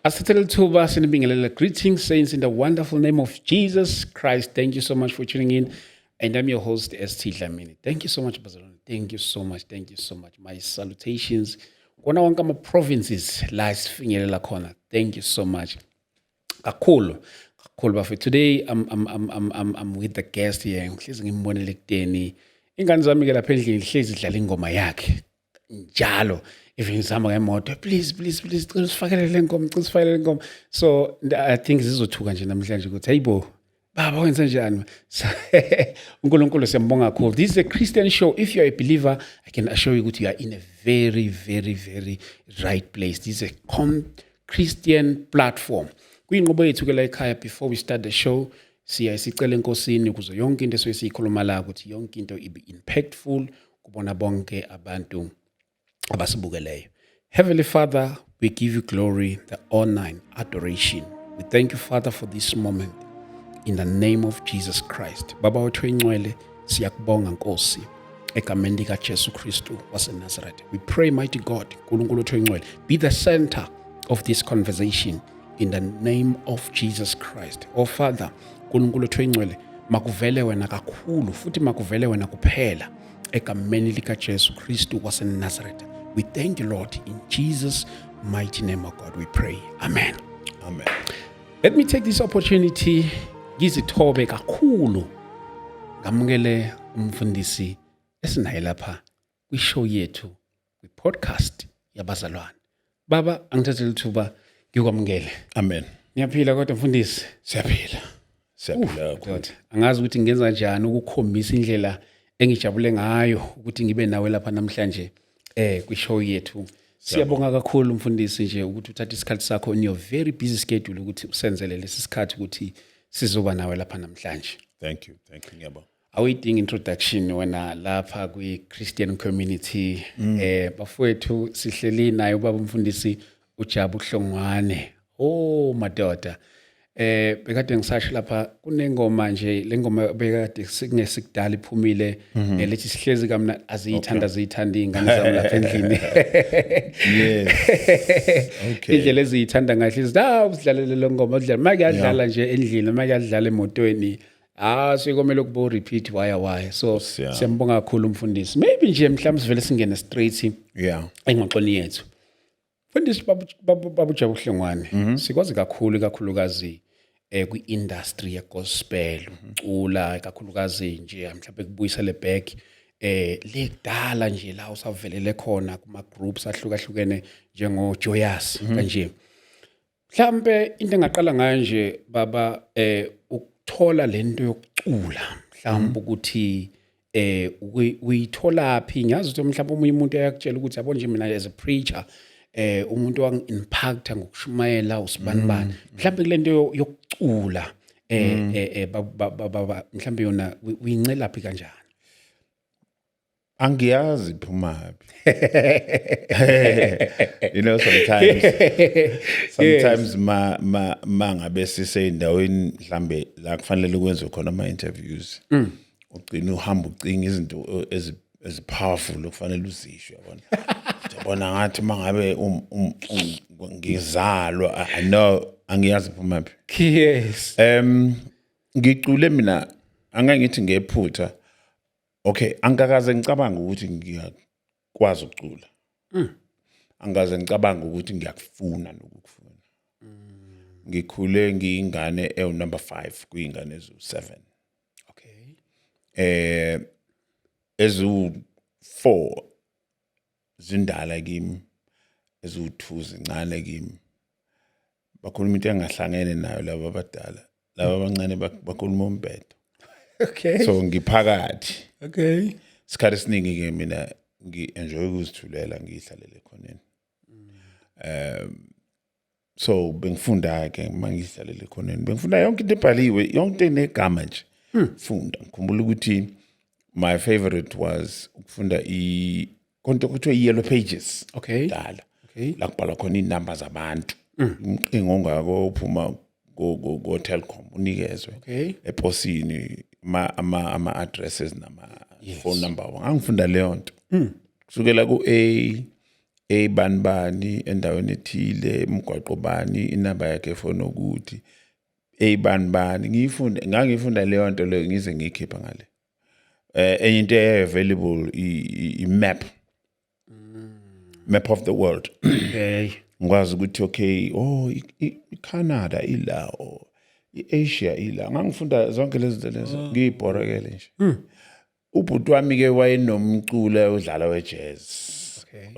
Asithathele lithuba sinibingelele. Greetings, saints, in the wonderful name of Jesus Christ. Thank you so much for tuning in. And I'm your host, ST Dlamini. Thank you so much, Bazalwane. Thank you so much. Thank you so much. My salutations. Kona wonke ama-provinces la esifinyelela khona. Thank you so much. Kakhulu. Kakhulu, bafethu. Today I'm with the guest here. Ngihlezi ngimbonele ekudeni. Ingane zami ke lapha endlini hlezi idlala ingoma yakhe njalo, even ngizihamba ngemoto, "Please, please, please, cela usifakele le ngoma, cela usifakele le ngoma." So I think zizothuka nje namhlanje ukuthi, "Hayibo, baba, wenze njani?" So uNkulunkulu siyambonga kakhulu. This is a Christian show. If you are a believer, I can assure you ukuthi you are in a very, very, very right place. This is a Christian platform. Kuyinqobo yethu ke la ekhaya, before we start the show, siya sicela enkosini ukuze yonke into esuke siyikhuluma la, ukuthi yonke into ibe impactful kubona bonke abantu abasibukeleyo. Heavenly Father, we give you glory, the honor and adoration. We thank you, Father, for this moment. In the name of Jesus Christ. Baba wethu oyingcwele, siyakubonga Nkosi, egameni likaJesu Kristu waseNazaretha. We pray, mighty God, uNkulunkulu wethu oyingcwele, be the center of this conversation in the name of Jesus Christ. Oh Father, uNkulunkulu wethu oyingcwele, makuvele wena kakhulu futhi makuvele wena kuphela egameni likaJesu Kristu waseNazaretha. We thank you, Lord. In Jesus' mighty name, oh God, we pray. Amen. Amen. Let me take this opportunity, ngizithobe kakhulu, ngamukele umfundisi esinaye lapha kwishow yethu, kwi-podcast yabazalwane. Baba, angithathele ithuba ngikwamukele. Amen. Niyaphila kodwa, mfundisi? Siyaphila. Siyaphila kakhulu. Ndoda, angazi ukuthi ngenza njani ukukhombisa indlela engijabule ngayo ukuthi ngibe nawe lapha namhlanje kwishow yethu. Siyabonga kakhulu, mfundisi, nje ukuthi uthathe isikhathi sakho in your very busy schedule ukuthi usenzele lesi sikhathi ukuthi sizoba nawe lapha namhlanje. Thank you. Thank you. Ngiyabonga. Awuyidingi introduction wena lapha kwi-Christian community. Bafowethu, sihleli naye ubaba umfundisi uJabu Hlongwane. Oh madoda, bekade ngisasho lapha kunengoma nje, lengoma bekade singesikudala iphumile, lethi "Sihlezi Kamna". Aziyithanda, aziyithanda izingane zami lapha endlini. Indlela eziyithanda ngahle, izithi, "Ah, usidlalele le ngoma, udlala." Make yadlala nje endlini, make yadlala emotweni, ah, sekomele kubo repeat waya waya. So siyambonga kakhulu umfundisi. Maybe nje mhlawumbe sivele singene straight engxoxweni yethu. Mfundisi, babu Jabu Hlongwane, sikwazi kakhulu, kakhulukazi kwi-industry ye-gospel, ucula kakhulukazi nje. Mhlawumbe kubuyisele back le kudala nje la usavelele khona kuma groups ahlukahlukene njengo Joyous kanje. Mhlambe into engaqala ngayo nje, baba, ukuthola lento yokucula, mhlawumbe ukuthi uyitholaphi? Ngiyazi ukuthi mhlawumbe omunye umuntu uyakutshela ukuthi, yabo nje, mina as a preacher, umuntu wangi-impacta ngokushumayela usibanibani. Mhlawumbe kule nto yokucula, baba, mhlawumbe yona uyincelaphi kanjani? Angiyazi iphumaphi. Sometimes ma ngabe siseyindaweni mhlambe la kufanele kwenziwe khona ama interviews, ugcina uhamba ucinga izinto ezi powerful okufanele uzisho, yabona. Yabona, ngathi mangabe ngizalwa, I know angiyazi iphumaphi. Ngicule mina, angeke ngithi ngephutha. Okay, angikakaze ngicabanga ukuthi ngiyakwazi ukucula. Angikaze ngicabanga ukuthi ngiyakufuna nokukufuna. Ngikhule ngiyingane ewu number 5 kuyingane ezu 7. Ezu 4 zindala kimi, ezu 2 zincane kimi. Bakhuluma into engahlangene nayo laba abadala. Laba abancane bakhuluma umbhedo. So ngiphakathi. Isikhathi esiningi ke mina ngi-enjoy ukuzithulela, ngiyihlalele ekhoneni. So bengifunda ke uma ngihlalele ekhoneni, bengifunda yonke into ebhaliwe, yonke into enegama nje. Funda. Ngikhumbula ukuthi my favorite was ukufunda i konto kuthiwa i-yellow pages. Dala. La kubhalwa khona iy'namba zabantu. Umqingo ongako uphuma ko Telkom unikezwe eposini, ama addresses nama phone number. Ngangifunda leyo nto kusukela ku A Ebani bani endaweni ethile, umgwaqo bani, inamba yakhe efoni ukuthi eyibani bani. Ngiyifunde, ngangifunda leyo nto leyo ngize ngiyikhipha ngale. Enye into available, i-map, map of the world. Ngikwazi ukuthi okay, oh, i-Canada ila, oh, i-Asia ila. Ngangifunda zonke lezi zinto lezo, ngiyibhorekele nje. Ubhuti wami ke wayenomculo odlala we-jazz.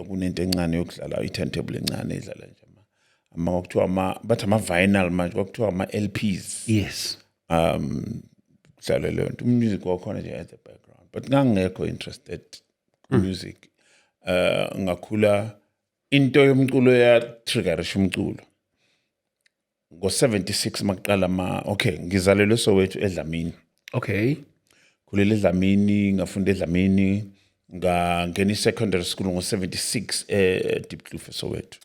Kunento encane yokudlala, i-turntable encane edlala nje ama kwakuthiwa ama, bathi ama-vinyl, manje kwakuthiwa ama-LPs. Kudlalwe leyo nto, umusic wakhona nje at the background, but ngangingekho interested music. Ngakhula into yomculo ya triggerisha umculo ngo-76 makuqala ma, okay, ngizalelwe Soweto, eDlamini. Khulele eDlamini, ngafunda eDlamini, ngangena i-secondary school ngo-76 eDiepkloof, eSoweto.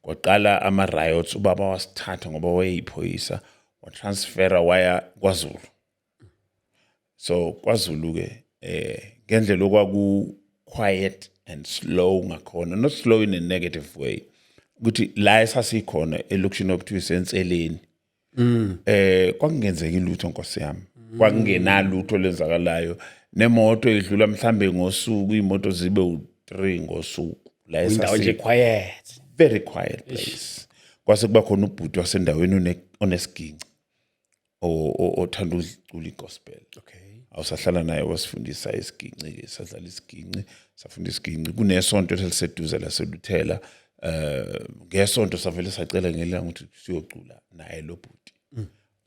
Kwaqala ama-riots, ubaba wasithatha ngoba wayeyiphoyisa, watransfera waya KwaZulu. So KwaZulu-ke, ngendlela okwaku quiet and slow ngakhona, not slow in a negative way, ukuthi la esasikhona elokishini okuthiwa isenseleni, kwakungenzeki lutho, nkosi yami, kwakungenalutho lenzakalayo. Nemoto idlula mhlambe ngosuku, imoto zibe u3 ngosuku la. Indawo nje quiet. Very quiet place. Kwase kuba khona ubhuti wasendaweni onesiginci, othanda ukucula igospel. Awusahlala naye, wasifundisa isiginci-ke, sadlala isiginci, safunda isiginci. Kunesonto eliseduze laseluthela, ngesonto savele sacela ngelanga ukuthi siyocula naye lo bhuti.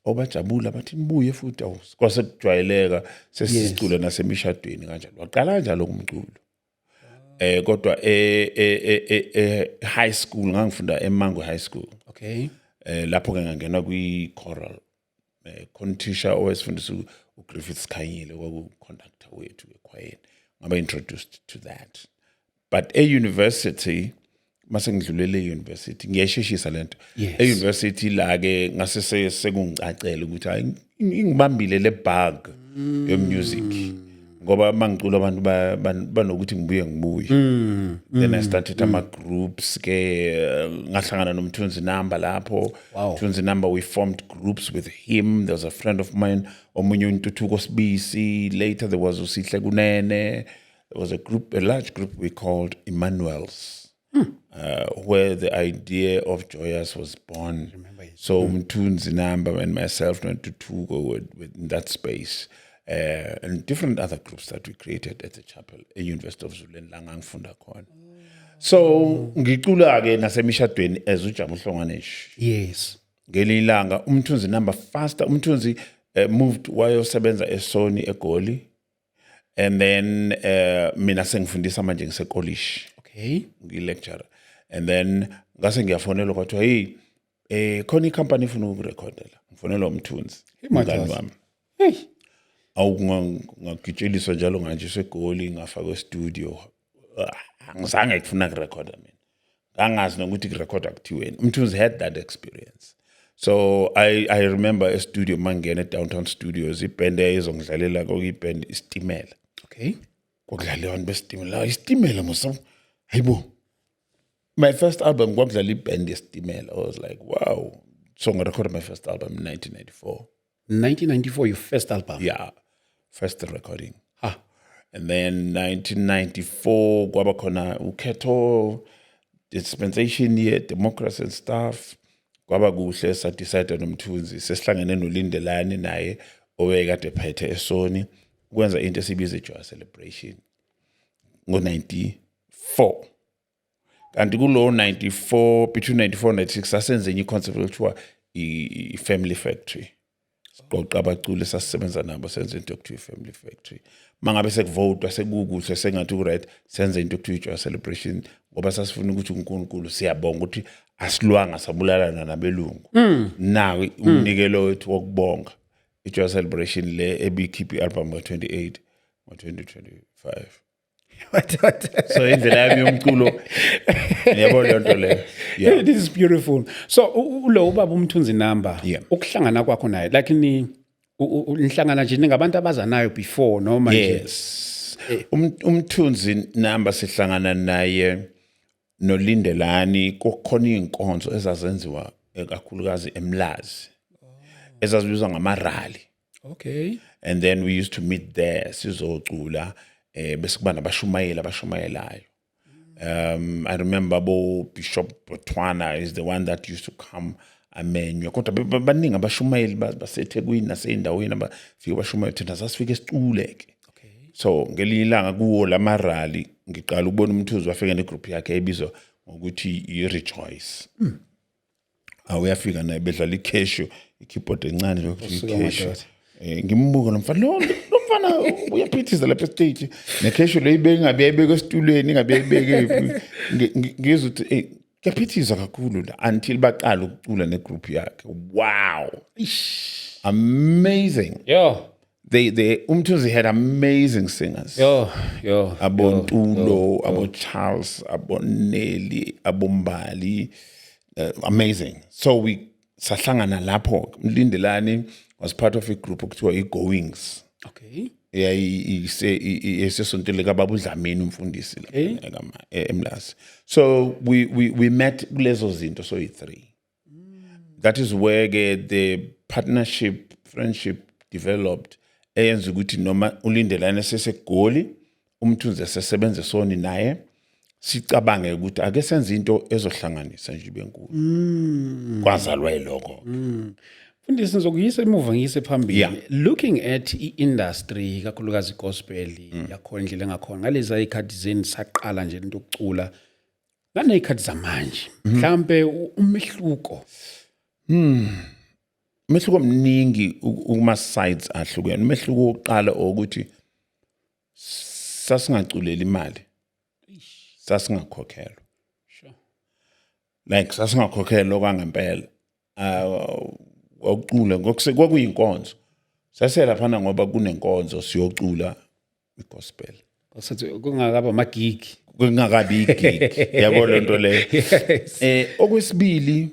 Obajabula bathi nibuye futhi. Awu, kwase kujwayeleka, sesicula nasemishadweni kanjalo. Waqala kanjalo umculo. Kodwa e high school, ngangifunda eMangwe High School. Lapho ke ngangena kwi choral. Khona uthisha owesifundisa, uGriffiths Khanyile, kwaku conductor wethu ekhwayeni. Ngaba introduced to that. But e university, mase ngidlulele e-university, ngiyayisheshisa lento. E-university la ke ngase sekungicacela ukuthi hayi, ingibambile le bug ye-music, ngoba mangicula abantu banokuthi ngibuye ngibuye. Then I started ama groups ke, ngahlangana noMthunzi Namba lapho. Mthunzi Namba, we formed groups with him. There was a friend of mine, omunye uNtuthuko Sibisi, later there was uSihle Kunene. There was a group, a large group we called Emmanuels, where the idea of Joyous was born. So Mthunzi Namba and myself and Ntuthuko were in that space, and different other groups that we created at the chapel, at University of Zululand, la ngangifunda khona. So ngicula ke nasemishadweni as uJabu Hlongwane. Ngelinye ilanga uMthunzi Namba faster, uMthunzi moved wayosebenza eSony eGoli, and then mina sengifundisa manje ngisekolishi, ngi-lecturer, and then ngase ngiyafonelwa, kwathiwa hey, khona icompany ifuna ukurekhodela. Ngifonelwa uMthunzi, umngani Madoda. wami. Hey. Awu, ngagitsheliswa njalo nganje seGoli, ngafakwa e-studio. Ah, angizange kufuna kurekhoda mina, ngangazi nokuthi kurekhoda kuthiweni. UMthunzi had that experience. So I remember e-studio, mangena e-Downtown Studios, iband eyayizongidlalela kwakuyiband Isitimela. Kwakudlala abantu besitimela, isitimela musa, hayibo. My first album kwakudlala iband yesitimela. I was like, wow. So ngarekhoda my first album in 1994. 1994, your first album? Yeah, first recording. Ha. And then 1994 kwaba khona ukhetho, dispensation ye democracy and stuff. Kwaba kuhle, sadecide noMthunzi, sesihlangene noLindelani naye owayekade phethe eSony, ukwenza into esibiza iJoy Celebration ngo-94. Kanti kulo 94, between 94 and 96, sasenze enye i-concept ekuthiwa i-Family Factory. Siqoqa abaculi esasisebenza nabo, senze into ekuthiwa i-Family Factory. Mangabe sekuvotwa, sekukuhle, sengathi ku-right, senze into ekuthiwa i-Joy Celebration, ngoba sasifuna ukuthi uNkulunkulu siyabonga ukuthi asilwanga sabulalana nabelungu, nawo umnikelo wethu wokubonga, i-Joy Celebration le ebikhipha i-album ngo-28 ngo-2025. So indlela yami yomculo, yabo, leyo nto leyo, yeah. This is beautiful. So lo ubaba uMthunzi Namba, ukuhlangana kwakho naye, like ni nihlangana nje ningabantu abazanayo before noma nje? Yes. UMthunzi Namba sihlangana naye. noLindelani kokukhona iy'nkonzo ezazenziwa kakhulukazi eMlazi ezazibizwa ngama-rally. And then we used to meet there, sizocula, bese kuba nabashumayeli abashumayelayo. I remember bo Bishop Botwana is the one that used to come, amenywe, kodwa baningi abashumayeli baseThekwini nasey'ndaweni abafike bashumayela. Thina sasifike sicule ke. So ngelinye ilanga kuwo lama-rally ngiqala ukubona uMthunzi, wafika negroup yakhe ebizwa ngokuthi i-Rejoice. Awuyafika naye bedlala i-Casio, i-keyboard encane lokhu, Usuka i-Casio. madoda. Ngimbuka lo mfana, lo mfana uyaphithiza lapha estage ne-Casio le, ibeke ingabe yayibeka esitulweni, ingabe yayibeke. Ngizwe ukuthi kuyaphithiza kakhulu la until baqala ukucula negroup yakhe. Wow, amazing. Yo. They uMthunzi had amazing singers. Yo yo. Abo Ntulo, abo Charles, abo Nelly, abo Mbali, amazing. So we sahlangana lapho. Mlindelani was part of a group okuthiwa i-Goings. Eyayisesontweni likababa uDlamini, umfundisi lapha eMlazi. So we met kulezo zinto, so yi-three. That is where ke the partnership, friendship developed, eyenza ukuthi noma uLindelane seseGoli, uMthunzi esesebenza soni naye, sicabange ukuthi ake senze into ezohlanganisa nje ibe nkulu. Kwazalwa yilokho. Mfundisi, ngizokuyisa emuva, ngiyise phambili. Looking at i-industry, kakhulukazi gospel yakhona, indlela engakhona ngalezi ikhathi zeni saqala nje into yokucula naney'khathi zamanje, mhlambe umehluko? Umehluko mningi kuma sides ahlukene. Umehluko wokuqala ukuthi sasingaculeli imali, sasingakhokhelwa. Like sasingakhokhelwa kwangempela. Kwakucula kwakuyinkonzo, saselaphana ngoba kunenkonzo, siyocula igospel. Kwasathi kungakaba amagigi. Kungakabi igig, yabo lento leyo. Okwesibili,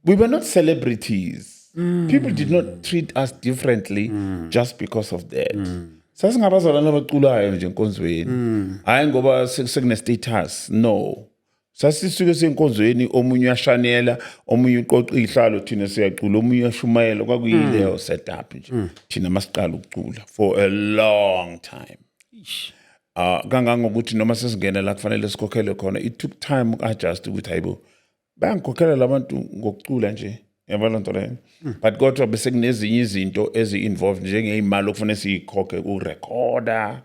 we were not celebrities. People did not treat us differently just because of that. Sasingabazalwane abaculayo nje enkonzweni, hayi ngoba sekune status, no. Sasisuke senkonzweni, omunye uyashanela, omunye uqoqa ihlalo, thina siyacula, omunye uyashumayela. Kwakuyileyo setup nje thina masiqala ukucula for a long time, kangangokuthi noma sesingena la kufanele sikhokhele khona, it took time uku-adjust ukuthi hayibo, bayangikhokhela labantu ngokucula nje, yabo loo nto leyo. But kodwa bese kunezinye izinto ezi-involved, njengey'mali okufanele siyikhokhe ukurekhoda,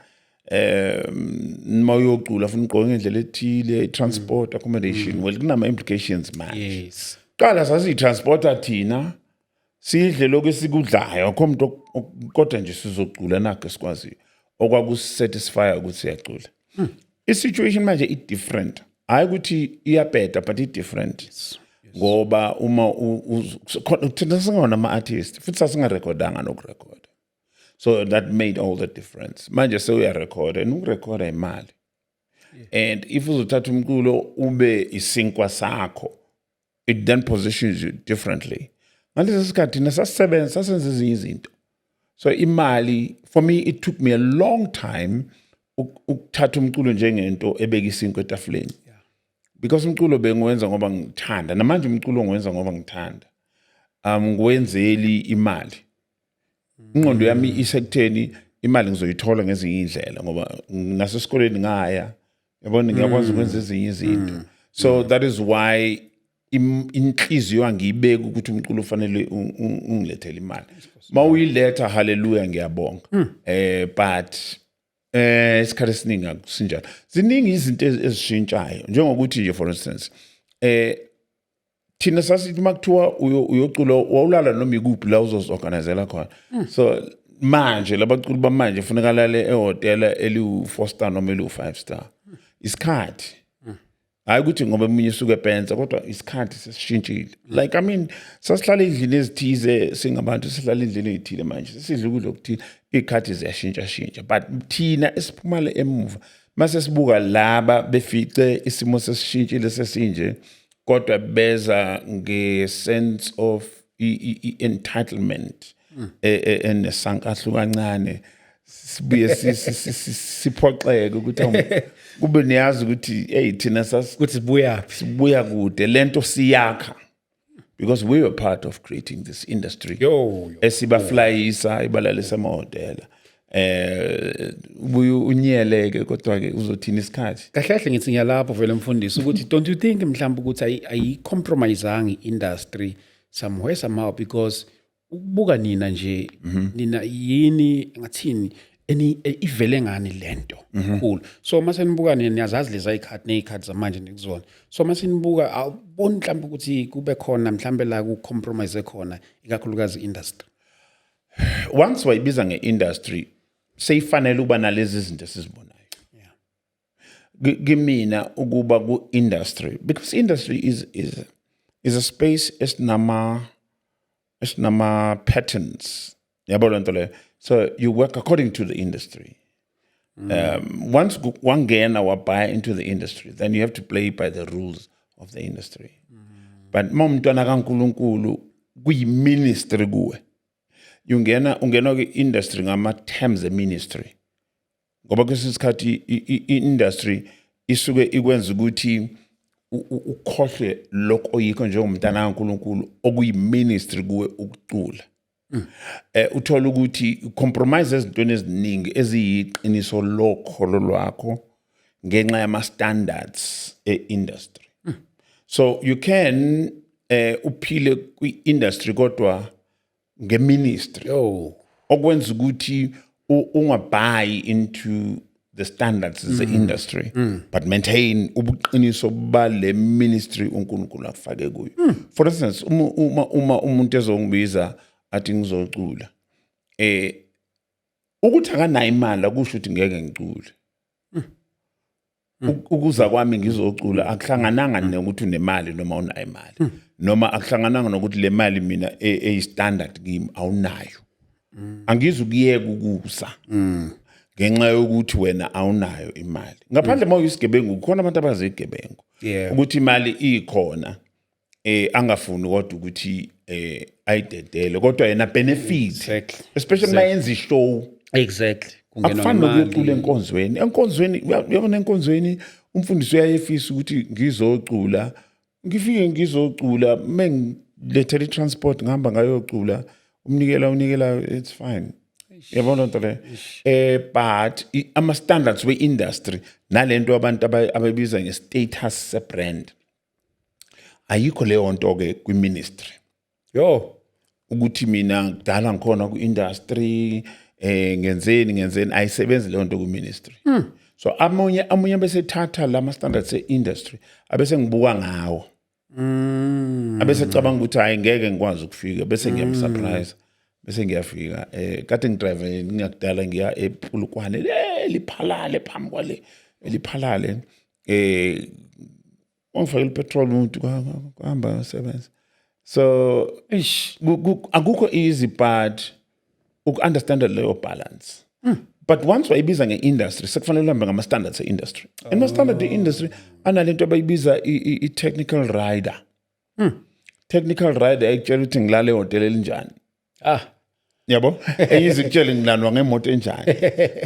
uma uyocula funa ugqoke ngendlela ethile, i-transport, accommodation. Well, kunama-implications manje. Qala sasiyitransporta thina, sidle lokhu esikudlayo, akho umuntu kodwa nje sizocula nakho esikwaziyo okwakusatisfya ukuthi siyacula. I-situation manje i-different, hhayi ukuthi iyabheda, but i-different ngoba uma thina singona ama-artist futhi sasingarekhodanga nokurekhoda, so that made all the difference. Manje sewuyarekhoda, and ukurekhoda imali, and if uzothatha umculo ube isinkwa sakho, it then positions you differently. Ngaleso sikhathi thina sasisebenza, sasenza ezinye izinto, so imali, for me it took me a long time ukuthatha umculo njengento ebeka isinkwa etafuleni, because umculo bengiwenza ngoba ngithanda. Namanje umculo ngiwenza ngoba ngithanda, ngiwenzeli imali. Ingqondo yami isekutheni imali ngizoyithola ngezinye iy'ndlela, ngoba nasesikoleni ngaya, yabona, ngiyakwazi ukwenza ezinye izinto. So that is why inhliziyo angiyibeki ukuthi umculo ufanele ungilethele imali. Ma uyiletha, haleluya, ngiyabonga, but isikhathi esiningi akusinjalo. Ziningi izinto ezishintshayo, njengokuthi nje, for instance, thina sasithi makuthiwa uyocula wawulala noma ikuphi la uzozi-organizela khona. So manje labaculi bamanje funeka alale ehhotela eliwu-4 star noma eliwu-5 star. Isikhathi, hayi ukuthi ngoba emunye usuke epensa, kodwa isikhathi sesishintshile. Like, I mean, sasihlala endlini ezithize, singabantu sihlala endlini ey'thile, manje sesidla ukudla okuthile. Iy'khathi ziyashintshashintsha, but thina esiphumale emuva mase sibuka laba befice isimo sesishintshile sesinje, kodwa beza nge-sense of i-entitlement enesankahlu kancane, sibuye siphoxeke ukuthi awu, Kube niyazi ukuthi, hey, thina sas Ukuthi sibuyaphi. Sibuya kude, lento siyakha because we were part of creating this industry Yo, yo. Esibaflyisa, ibalalisa emahhotela, ubuye unyeleke, kodwa ke uzothina isikhathi. Kahle kahle ngithi ngiyalapho vele, mfundisi, ukuthi don't you think mhlawumbe ukuthi ayi-compromisanga i-industry somewhere somehow? Because ukubuka nina nje, nina yini, ngathini, eni ivele ngani lento kakhulu. So mase nibuka nina, niyazazi lezi ayikhathi ney'khathi zamanje nikuzona. So mase nibuka, awuboni mhlawumbe ukuthi kube khona mhlawumbe la ku-compromise khona, ikakhulukazi i-industry? Once wayibiza nge-industry, seyifanele ukuba nalezi zinto esizibonayo. Kimina ukuba ku-industry, because industry is a space esinama patterns, yabo lento leyo. So you work according to the industry. Once wangena, wabuy into the industry, then you have to play by the rules of the industry. But uma umntwana kaNkuluNkulu, kuyi-ministry kuwe. Ungena kwi-industry ngama-terms e-ministry, ngoba kwesinye isikhathi i-industry isuke ikwenza ukuthi ukhohlwe lokho oyikho njengomntana kaNkuluNkulu, okuyi-ministry kuwe ukucula. Uthola ukuthi compromise ezintweni eziningi eziyiqiniso lokholo lwakho ngenxa yama standards e-industry. So you can uphile kwi-industry kodwa nge-ministry, Yo. Okwenza ukuthi ungabuy into the standards ze industry but maintain ubuqiniso bale ministry uNkulunkulu akufake kuyo. For instance, uma umuntu ezongibiza athi ngizocula, ukuthi akanayo imali akusho ukuthi ngeke ngicule. Ukuza kwami ngizocula akuhlangananga nokuthi unemali noma unayo imali, noma akuhlangananga nokuthi le mali mina eyi-standard kimi awunayo. Angizukuyeka ukusa ngenxa yokuthi wena awunayo imali, ngaphandle uma uyisigebengu. Kukhona abantu abazigebengu ukuthi imali ikhona, angafuni kodwa ukuthi ayidedele, kodwa yena benefit, especially uma yenza ishow. Kungenwa Akufani ngemali. nokuyocula enkonzweni. Enkonzweni, uyabona, enkonzweni umfundisi uyayefisa ukuthi ngizocula, ngifike ngizocula, mengilethela i-transport, ngihamba ngayocula, umnikela unikela, it's fine, yabona nto le. But ama standards we-industry nalento abantu abayibiza nge-status se-brand, ayikho leyo nto ke kwi-ministry. Yo. Ukuthi mina kudala ngikhona ku-industry, ngenzeni ngenzeni, ayisebenzi leyo nto ku-ministry. So amunye bese thatha lama standards e-industry, abese ngibuka ngawo, abese cabanga ukuthi hayi, ngeke ngikwazi ukufika, bese ngiyamsurprise, bese ngiyafika. Kade ngidrive ngingakudala ngiya ePolokwane, le liphalale phambi kwale eliphalale, wangifakela ipetrol umuntu, kwahamba ngasebenza. So Eish. Akukho easy, but uku-understanda leyo balance. But once wayibiza nge-industry, sekufanele uhambe ngama-standards e-industry, and ama-standard e-industry analento abayibiza i-technical rider. Technical rider ayikutshela ukuthi ngilale ehhotela elinjani. Yabo, enye izikutshele ngilandwa ngemoto enjani,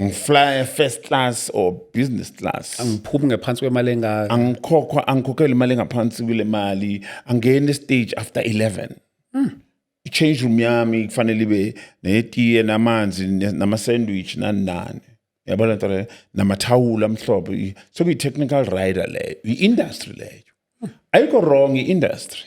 ngifly first class or business class. Angiphumi ngaphansi kwemali engaka. Angikhokhwa, angikhokhela imali engaphansi kule mali, angene stage after 11, i-change room yami kufanele ibe netiye, namanzi, nama-sandwich, nani nani, yabona nto leyo, namathawula amhlophe. Sekuyi-technical rider leyo, i-industry leyo ayikho wrong, i-industry,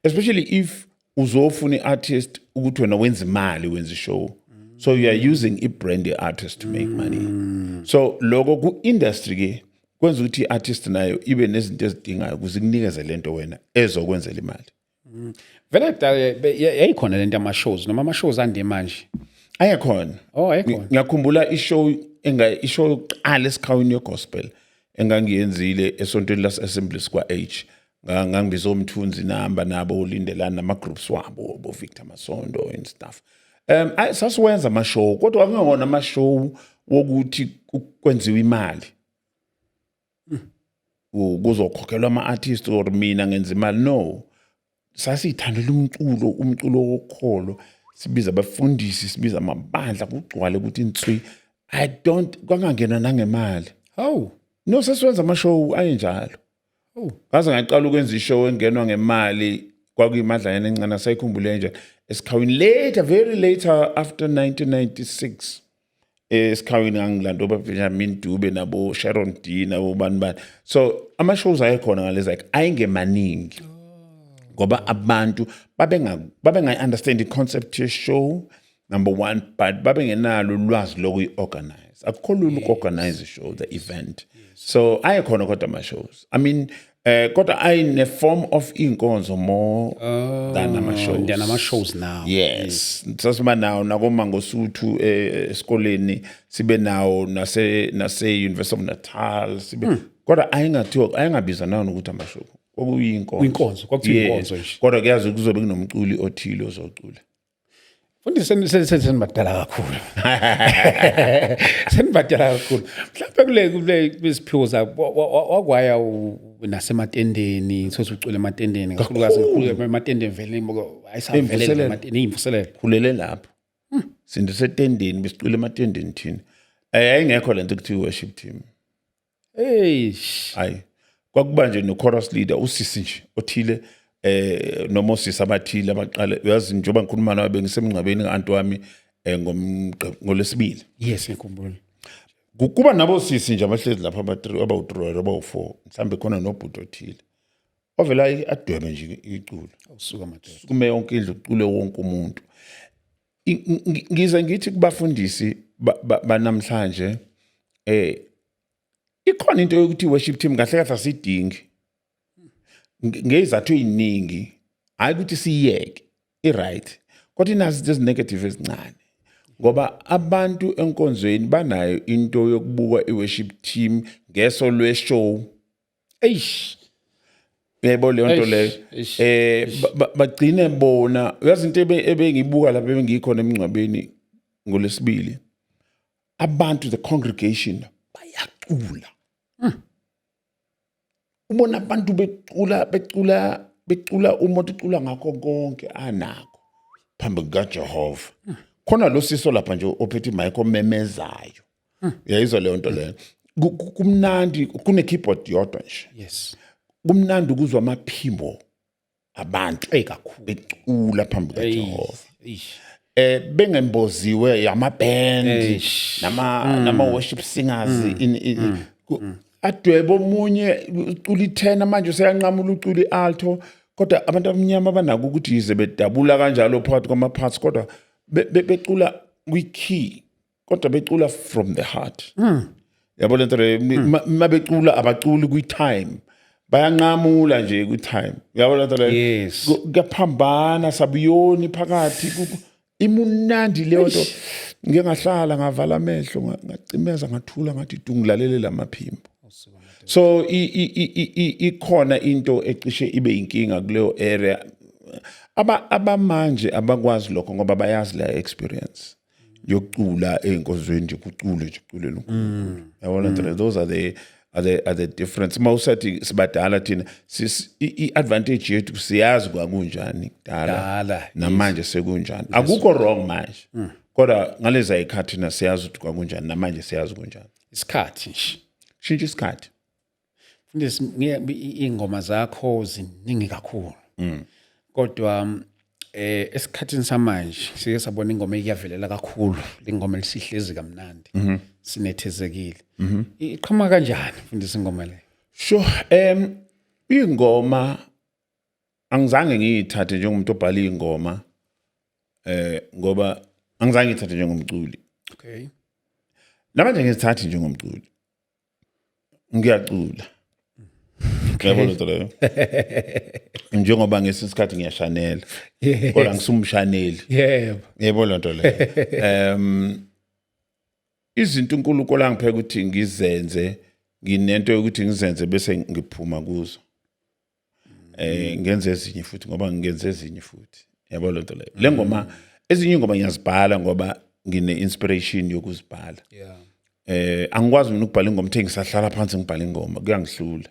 especially if uzofuna i-artist ukuthi wena wenza imali, wenza ishow, so you are using i-brand ye-artist to make money. So lokho ku-industry ke kwenza ukuthi i-artist nayo ibe nezinto ezidingayo ukuze ikunikeze lento wena ezokwenzela imali. Vele kudala yayikhona lento yama-shows, noma ama-shows ande manje? Ayekhona. Oh, ayekhona. Ngiyakhumbula ishow enga ishow yokuqala esikhawini yegospel engangiyenzile esontweni lase-Assemblies kwa-H. Ngangibiza oMthunzi namba nabo oLindelani nama-groups wabo, bo-Victor Masondo and stuff. Sasiwenza ama-show, kodwa kwakungewona ama-show wokuthi kwenziwe imali, kuzokhokhelwa ama-artist or mina ngenza imali. No, sasiyithandela umculo, umculo wokholo, sibiza abafundisi, sibiza amabandla, kugcwale ukuthi inswi. I don't, kwangangena nangemali. Hawu. No, sasiwenza ama-show ayenjalo. Oh. Ngaze ngaqala ukwenza ishow engenwa ngemali, kwakuyimadlanyana encane, asayikhumbule nje, esikhawini later, very later, after 1996, esikhawini ngangilanda oBenjamin Dube nabo Sharon D nabo bani bani. So ama-shows ayekhona ngalezi, like ayengemaningi ngoba abantu babengayi-understand i-concept ye-show, number one, but babengenalo ulwazi lokuyi-organize. Akukho lula uku-organize i-show, the event. So ayekhona kodwa ama-shows, I mean, kodwa ayine-form of iy'nkonzo more than ama-shows. Than ama-shows now. Yes, sasiba nawo nakoMangosuthu, esikoleni sibe nawo, nase University of Natal sibe, kodwa ayingathiwa, ayengabizwa nawo nokuthi amashow, kwakuyinkonzo. Kuyinkonzo, kwakuthiwa inkonzo nje. Kodwa kuyazi kuzobe kunomculi othile ozocula. Mfundisi, senibadala kakhulu. Senibadala kakhulu. Mhlawumbe kule kuziphiwo zakho wakwaya nasematendeni, sothi ucula ematendeni kakhulukazi, kakhulu ematendeni vele ayisavelele. Imvuselelo. Ematendeni imvuselelo. Khulele lapho, sinto setendeni, besicula ematendeni thina. Yayingekho lento kuthiwa worship team. Eish. Hayi, kwakuba nje no-chorus leader, usisi nje othile, noma osisi abathile abaqale. Uyazi, njengoba ngikhuluma nawe, bengisemngcwabeni ka-anti wami ngolwesibili. Yes, ngikhumbula. Kuba nabo sisi nje abahlezi lapha, aba-three, abawu-three or abawu-four mhlawumbe, khona nobhuti othile ovela adwebe nje iculo. Awusuka madoda. Kume yonke indlu, kucule wonke umuntu. Ngize ngithi kubafundisi banamhlanje, ikhona into yokuthi worship team kahle kahle asidingi ngezathu eziningi. Hayi ukuthi siyeke, i-right, kodwa inazo izinto ezinegative ezincane, ngoba abantu enkonzweni banayo into yokubuka i-worship team ngeso lwe-show. Eish. Uyayibona leyo nto leyo? Eish. Bagcine bona, uyazi, into ebengiyibuka lapha ebengiyikhona emngcwabeni ngolesibili, abantu, the congregation, bayacula. Ubona abantu becula, becula, becula, umuntu ucula ngakho konke anakho phambi kukaJehova. Khona lo siso lapha nje ophethe imic omemezayo, uyayizwa leyo nto leyo? Kumnandi, kune keyboard yodwa nje. Kumnandi ukuzwa amaphimbo abantu Ey, kakhulu. becula phambi kukaJehova. Eish. Bengemboziwe yamaband Eish. nama worship singers adwebe omunye ucula itenor, manje useyanqamula ucula ialto. Kodwa abantu abamnyama banako ukuthi yize bedabula kanjalo phakathi kwama parts, kodwa becula kwi-key, kodwa becula from the heart. Yabo lento le? Ma becula, abaculi kwi-time, bayanqamula nje kwi-time. Yabo lento le? Yes. Kuyaphambana sabuyoni phakathi, imunandi leyo nto. Ngike ngahlala, ngavala amehlo, ngacimeza, ngathula, ngathi du, ngilalele lamaphimbo. So ikhona into ecishe ibe inkinga kuleyo area. Abamanje abakwazi lokho ngoba bayazi la experience yokucula ey'nkonzweni nje, kucule nje, kuculele uNkulunkulu. Yabona nto, those are the difference. Mawusathi sibadala thina, i-advantage yethu, siyazi kwakunjani kudala. Kudala. Namanje sekunjani, akukho wrong manje, kodwa ngaleza y'khathi thina siyazi ukuthi kwakunjani, namanje siyazi kunjani. Isikhathi nje. Shintsha isikhathi. Mfundisi, iy'ngoma zakho ziningi kakhulu. Kodwa esikhathini samanje sike sabona ingoma eyavelela kakhulu, lengoma elisihlezi kamnandi. Sinethezekile. Iqhamuka kanjani, mfundisi, ingoma le? Sure, ingoma angizange ngiyithathe njengomuntu obhala ingoma, ngoba angizange ngiyithathe njengomculi. Namanje ngizithathi njengomculi. Ngiyacula. Yabo lento leyo. Njengoba ngesinye isikhathi ngiyashanela. Kodwa ngisumshaneli. Yebo lento leyo. Izinto uNkulunkulu angipheka ukuthi ngizenze, nginento yokuthi ngizenze bese ngiphuma kuzo. Ngenze ezinye futhi, ngoba ngingenze ezinye futhi. Yabo lento leyo. Le ngoma, ezinye ingoma ngiyazibhala ngoba ngine inspiration yokuzibhala. Angikwazi mina ukubhala ingoma uthe ngisahlala phansi ngibhala ingoma, kuyangihlula.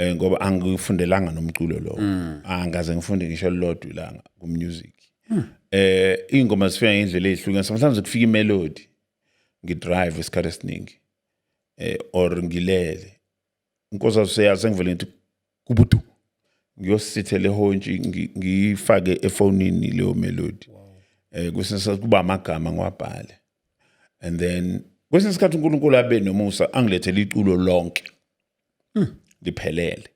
Ngoba angifundelanga nomculo lo. Angaze ngifunde ngisho lodwa ilanga ku music. Ingoma zifika ngendlela ezihlukene. Sometimes kufika imelody, ngidrive isikhathi esiningi. Or ngilele, inkosi aseyazi, sengivele ngithi kubudu, ngiyosithela ehontshi, ngiyifake efonini leyo melody. Kwesinye isikhathi kuba amagama ngiwabhale, and then kwesinye isikhathi uNkulunkulu abe nomusa angilethele iculo lonke liphelele.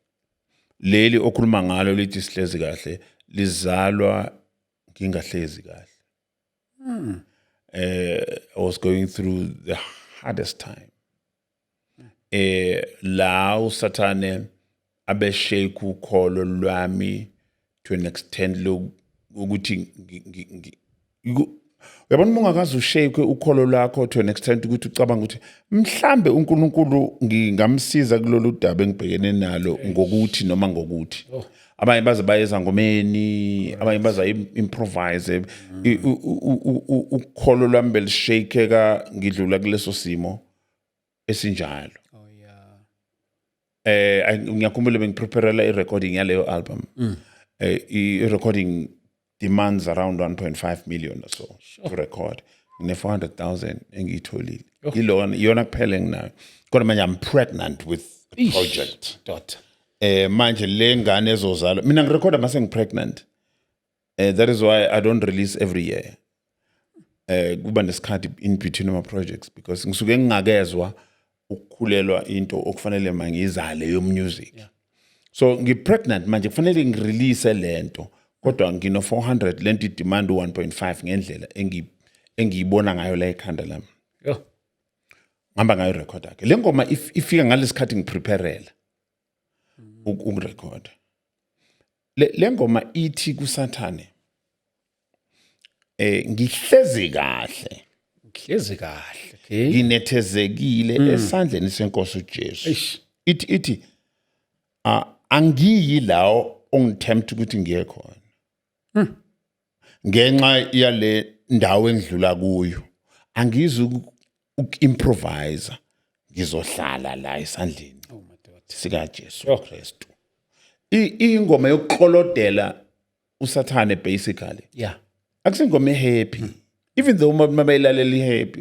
Leli okhuluma ngalo lithi "Sihlezi Kahle" lizalwa ngingahlezi kahle. I was going through the hardest time la usathane abeshake ukholo lwami to an extent ukuthi uyabona, uma ungakaze ushake ukholo lwakho to an extent ukuthi ucabanga ukuthi mhlambe uNkulunkulu ngingamsiza kulolu daba engibhekene nalo ngokuthi noma ngokuthi abanye baze baye ezangomeni, abanye baze improvise, ukholo lwami belishakeka ngidlula kuleso simo esinjalo. Oh yeah. Ngiyakhumbula bengipreparela i-recording yaleyo album. I-recording demands around 1.5 million or so to record. Ngine 400,000 engiyitholile. Ilona iyona kuphela enginayo. Kodwa manje I'm pregnant with a project. Dot. Manje le ngane ezozalwa, mina ngirekhoda mase ngipregnant. That is why I don't release every year. Kuba nesikhathi in between ama projects because ngisuke ngingakezwa ukukhulelwa into okufanele mangizale yo music. So ngi-pregnant manje, kufanele ngirelease lento, kodwa ngino 400, lento idemand 1.5 ngendlela engiyibona ngayo la ekhanda lami. Yo. Ngihamba ngayo record ke le ngoma, ifika ngalesikhathi ngipreparela ukurecord le ngoma. Ithi kusathane, ngihlezi kahle. Ngihlezi kahle. Okay. Nginethezekile esandleni senkosi uJesu. Eish. Ithi angiyi lawo ongitempt ukuthi ngiye khona ngenxa yale ndawo engidlula kuyo, angizi uku-improvise, ngizohlala la esandleni Oh my God. sika Jesu Kristu. Ingoma yokuxolodela usathane basically. Akusingoma ehappy, even though uma mabayilalela ihappy,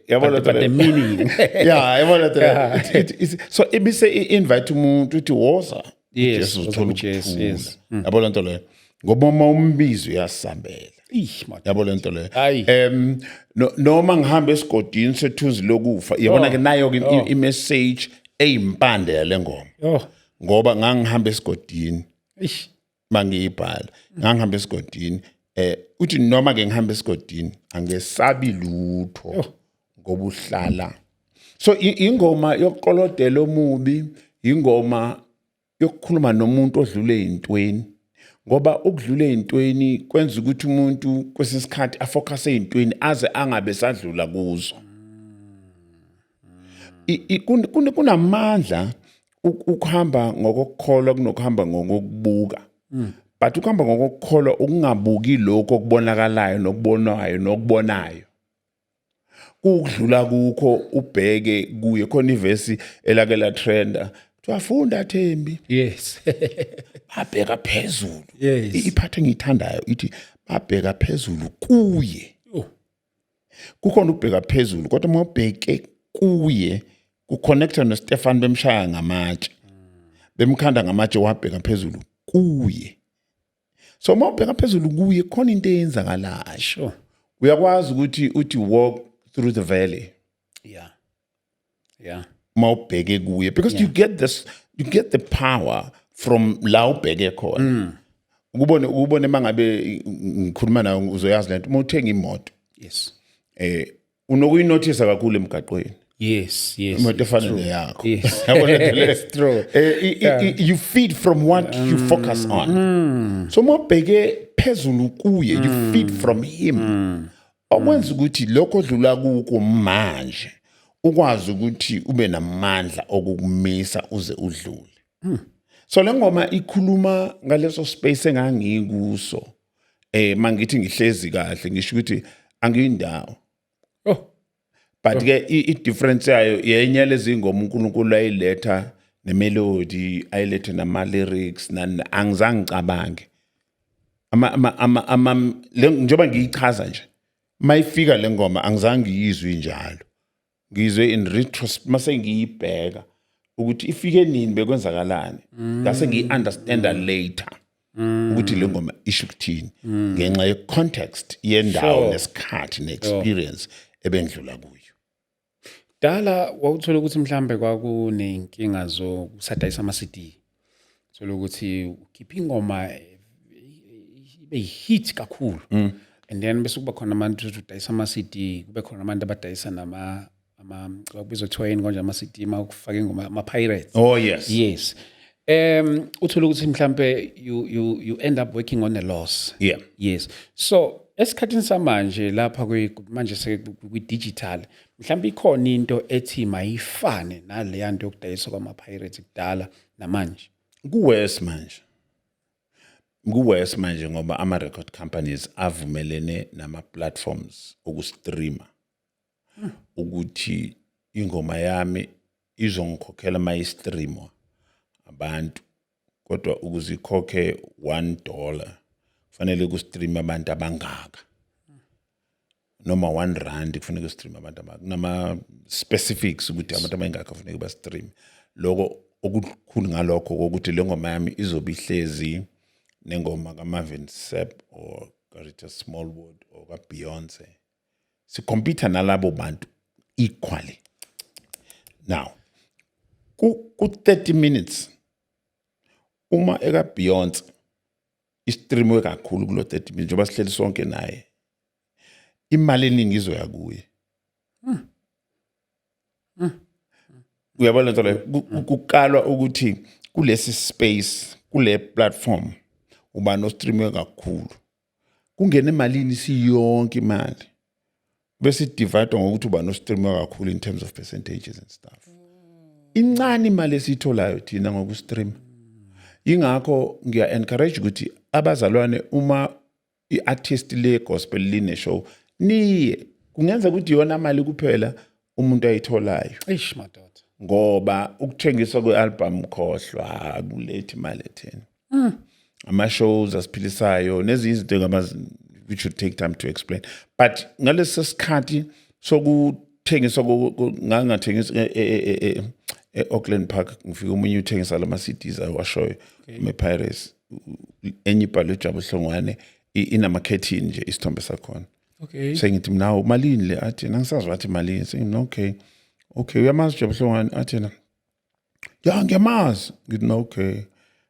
yabona. But the meaning. Yeah, yabona, so ibise i-invite umuntu uthi woza Yes, uJesu, woza uzothola kuJesu, ukuthula. yes. Yabona nto leyo, ngoba uma umbizo uyasambela. Ih, my Yabo lento leyo. Ayi. Noma ngihamba esigodini sethunzi lokufa, yabona ke, nayo ke i-message eyimpande yale ngoma. Oh. Ngoba ngangihamba esigodini Ish. mangiyibhala, ngangihamba esigodini, uthi noma ke ngihamba esigodini angesabi lutho ngoba uhlala. So ingoma yokukolodela omubi, ingoma yokukhuluma nomuntu odlule ey'ntweni, ngoba ukudlula ey'ntweni kwenza ukuthi umuntu kwesinye isikhathi afocus ey'ntweni aze angabe sadlula kuzo. Kunamandla ukuhamba ngokukholwa kunokuhamba ngokokubuka, but ukuhamba ngokukholwa ukungabuki lokho okubonakalayo nokubonwayo nokubonayo, kukudlula kukho ubheke kuye. Khona ivesi elake la trenda, kuthiwa funda Thembi. Babheka phezulu. Iphathe engiyithandayo ithi babheka phezulu kuye. Oh. Kukhona ukubheka phezulu, kodwa uma ubheke kuye kuconnecta noStefan, bemshaya ngamatshe, bemkhanda ngamatshe, wabheka phezulu kuye. So uma ubheka phezulu kuye, khona into eyenzakalayo. Uyakwazi ukuthi uthi walk through the valley uma ubheke kuye, because you get this, you get the power from la ubheke khona. Ukubone mangabe ngikhuluma nawe, uzoyazi lento, uma uthenga imoto, unokuyinothisa kakhulu emgaqweni imoto efana neyakho. Yabona nto leyo? It's true. You feed from what you focus on. So uma ubheke phezulu kuye, you feed from him, okwenza ukuthi lokho odlula kuko manje ukwazi ukuthi ube namandla okukumisa uze udlule. So le ngoma ikhuluma ngaleso space engangikuso. Mangithi ngihlezi kahle, ngisho ukuthi angiyindawo. Oh. But ke i-difference yayo yenye lezi ngoma uNkulunkulu ayiletha nemelody, ayilethe nama lyrics nani, angizange ngicabange ama njengoba ngiyichaza nje, mayifika le ngoma angizange ngiyizwe injalo. Ngizwe in retrospect mase ngiyibheka ukuthi ifike nini, bekwenzakalani, ngase ngiyi-understanda later ukuthi le ngoma isho ukuthini ngenxa ye-context yendawo nesikhathi ne-experience ebendlula kuyo. Dala wawuthola ukuthi mhlambe kwakuney'nkinga zokusadayisa ama-CD. Thola ukuthi ukhipha ingoma ibe hit kakhulu. And then bese kuba khona abantu ukuthi udayisa ama-CD, kube khona abantu abadayisa nama ama bakubizwa kuthiwa yini konje ama-CD uma ukufaka ingoma, ama-pirates. Oh yes. Yes. Uthola ukuthi mhlambe you end up working on a loss. Yes. So esikhathini samanje lapha kwi manje se kwi digital, mhlambe ikhona into ethi mayifane naleya nto yokudayiswa kwama pirates kudala namanje. Ku-worse manje, ku-worse manje ngoba ama-record companies avumelene nama-platforms okustreama ukuthi ingoma yami izongikhokhela uma istreamwa abantu, kodwa ukuze ikhokhe $1 kufanele kustream abantu abangaka, noma R1 kufanele kustream abantu abangaka. Kunama specifics ukuthi abantu abangaka kufanele ba-stream. Lokho okukhulu ngalokho ukuthi le ngoma yami izobe ihlezi nengoma kaMarvin Sapp or kaRita Smallwood or kaBeyonce, sicompete nalabo bantu equally. Now ku 30 minutes uma eka Beyonce istreamwe kakhulu kulo 30 minutes, njengoba sihleli sonke naye, imali eningi izoya kuye. Uyabona lento leyo? Kukalwa ukuthi kulesi space, kule platform, ubani ostreamwe kakhulu, kungena emalini siyonke imali, bese divide ngokuthi ubani ostreamwe kakhulu in terms of percentages and stuff. Incane imali esiyitholayo thina ngokustream. Ingakho ngiya encourage ukuthi abazalwane, uma i-artist le gospel line show, niye. Kungenza ukuthi iyona mali kuphela umuntu ayitholayo. Eish madoda. Ngoba ukuthengiswa kwe-album, khohlwa, akulethi imali etheni. Ama-shows asiphilisayo nezinye izinto which should take time to explain, but ngaleso sikhathi sokuthengiswa ngangathengisa e-Auckland Park, ngifike omunye uthengisa lama CDs awashoyo me-Pirates, enye ibhalwe Jabu Hlongwane, inamakhethini nje isithombe sakhona. Sengithi mina, "Malini le?" Athi, "Nangisazi." Wathi, "Malini?" Sengithi, Okay, uyamazi uJabu Hlongwane?" Athi yena, "Ya, ngiyamazi." Ngithi, "No, okay."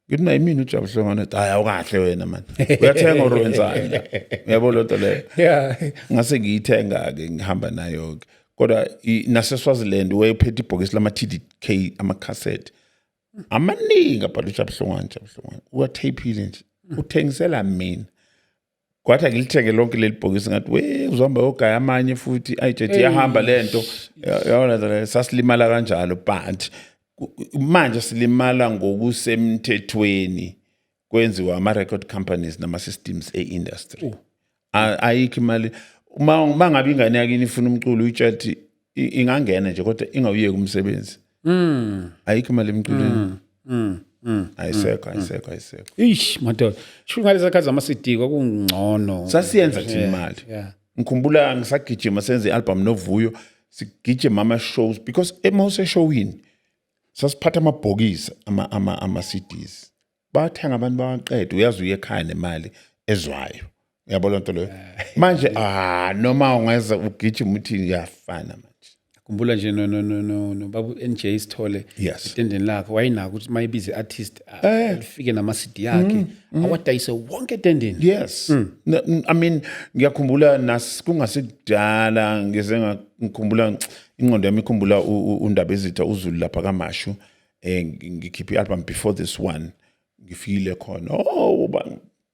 Ngithi, "Na yimina uJabu Hlongwane." Athi, "Hayi, awukahle wena man, uyathenga or wenzani?" Uyabo lento leyo? Yeah. Ngase ngiyithenga-ke, ngihamba nayo-ke, kodwa naseSwaziland wayephethe ibhokisi lama-TDK, amakhasethi amaningi abhalwe uJabu Hlongwane, Jabu Hlongwane, uwathephile nje, uthengisela mina. Kwathi angilithenge lonke leli bhokisi, ngathi, "We, uzohamba yogaya amanye futhi." Ayijethi iyahamba lento, yabona le, sasilimala kanjalo, but manje silimala ngokusemthethweni, kwenziwa ama-record companies nama-systems e-industry. Ayikho imali. Uma ngabe ingane yakini ifuna umculo, uyitshela ukuthi ingangena nje kodwa ingawuyeki umsebenzi. Ayikho imali emculweni, ayisekho, ayisekho, ayisekho. Ish madoda. Sho ngalezi khathi zama CD kwakungcono. Sasiyenza thina imali. Ngikhumbula ngisagijima senze i-album noVuyo, sigijima ama-shows because ema useshowini sasiphatha amabhokisi ama-CDs, bathenga abantu bawaqeda, uyazi uye ekhaya nemali ezwayo. Uyabona lento leyo? Manje noma ungeza ugijima uthi ngiyafana manje. Khumbula nje no babu NJ Sithole etendeni lakhe, wayinako ukuthi mayibize i-artist lifike nama CD yakhe awadayise wonke etendeni. Yes. I mean, ngiyakhumbula nas kungasikudala, ngize ngikhumbula, ingqondo yami ikhumbula uNdaba ezitha uZulu lapha kaMashu, ngikhipha i-album before this one, ngifikile khona, oh uba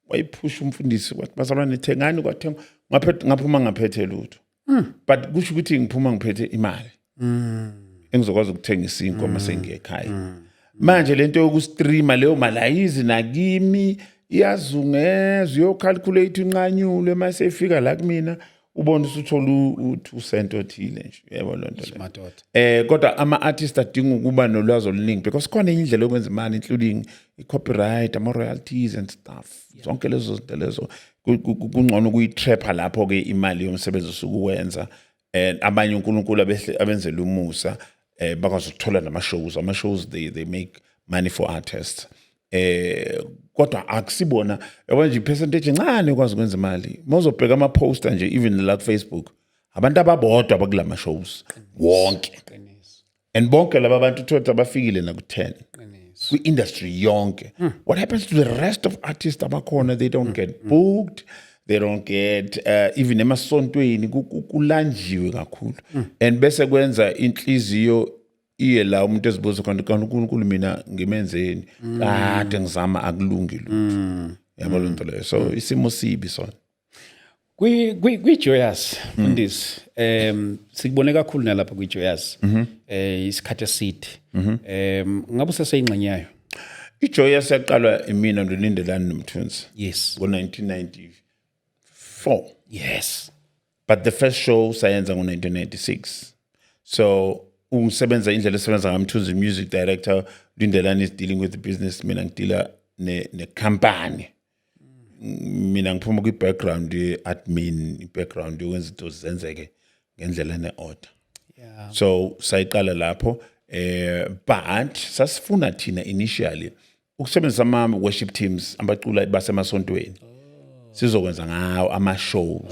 wayiphusha umfundisi, wathi, "Bazalwane, thengani." Kwathengwa, ngaphethe, ngaphuma ngaphethe lutho, but kusho ukuthi ngiphuma ngiphethe imali engizokwazi ukuthenga isinkwa uma sengiye ekhaya. Manje lento yokustreama, leyo mali ayizi nakimi, iyazungeza, uyocalculate, inqanyulwe, mase ifika la kumina ubona usuthola u-2 cent othile nje. Uyabo loo nto leyo? Madoda. Kodwa ama-artist adinga ukuba nolwazi oluningi because khona enye indlela yokwenza imali, including i-copyright, ama-royalties and stuff, zonke lezo zinto lezo. Kungcono ukuyitrapha lapho-ke imali yomsebenzi osuke uwenza. And abanye uNkulunkulu abehle abenzela umusa, bakwazi ukuthola nama shows. Ama shows, they make money for artists, kodwa akusibona, yabona nje, percentage encane ekwazi ukwenza imali. Mawuzobheka ama poster nje, even la ku Facebook, abantu ababodwa abakulama shows wonke. Qiniso. And bonke laba bantu uthola abafikile naku 10 Qiniso. Kwi-industry yonke. What happens to the rest of artists abakhona? They don't get booked, they don't get even emasontweni kulanjiwe kakhulu, and bese kwenza inhliziyo iye la umuntu ezibuza khona, kanti uNkulunkulu mina ngimenzeni? Kade ngizama, akulungi lutho, yabo lento leyo. So isimo sibi sona. Kwi Joyous, mfundisi, sikubone kakhulu nalapha kwi Joyous isikhathi eside. Ngabe useseyingxenye yayo? IJoyous yaqalwa imina noLindelani noMthunzi ngo-1994. But the first show sayenza ngo-1996. So ungisebenza indlela esebenza ngaMthunzi, music director, Lindelani is dealing with the business, mina ngidila ne-company. Mina ngiphuma kwi-background ye-admin, i-background yokwenza izinto zenzeke ngendlela ne-order. So sayiqala lapho, but sasifuna thina initially ukusebenzisa ama worship teams abacula basemasontweni, sizokwenza ngawo ama shows.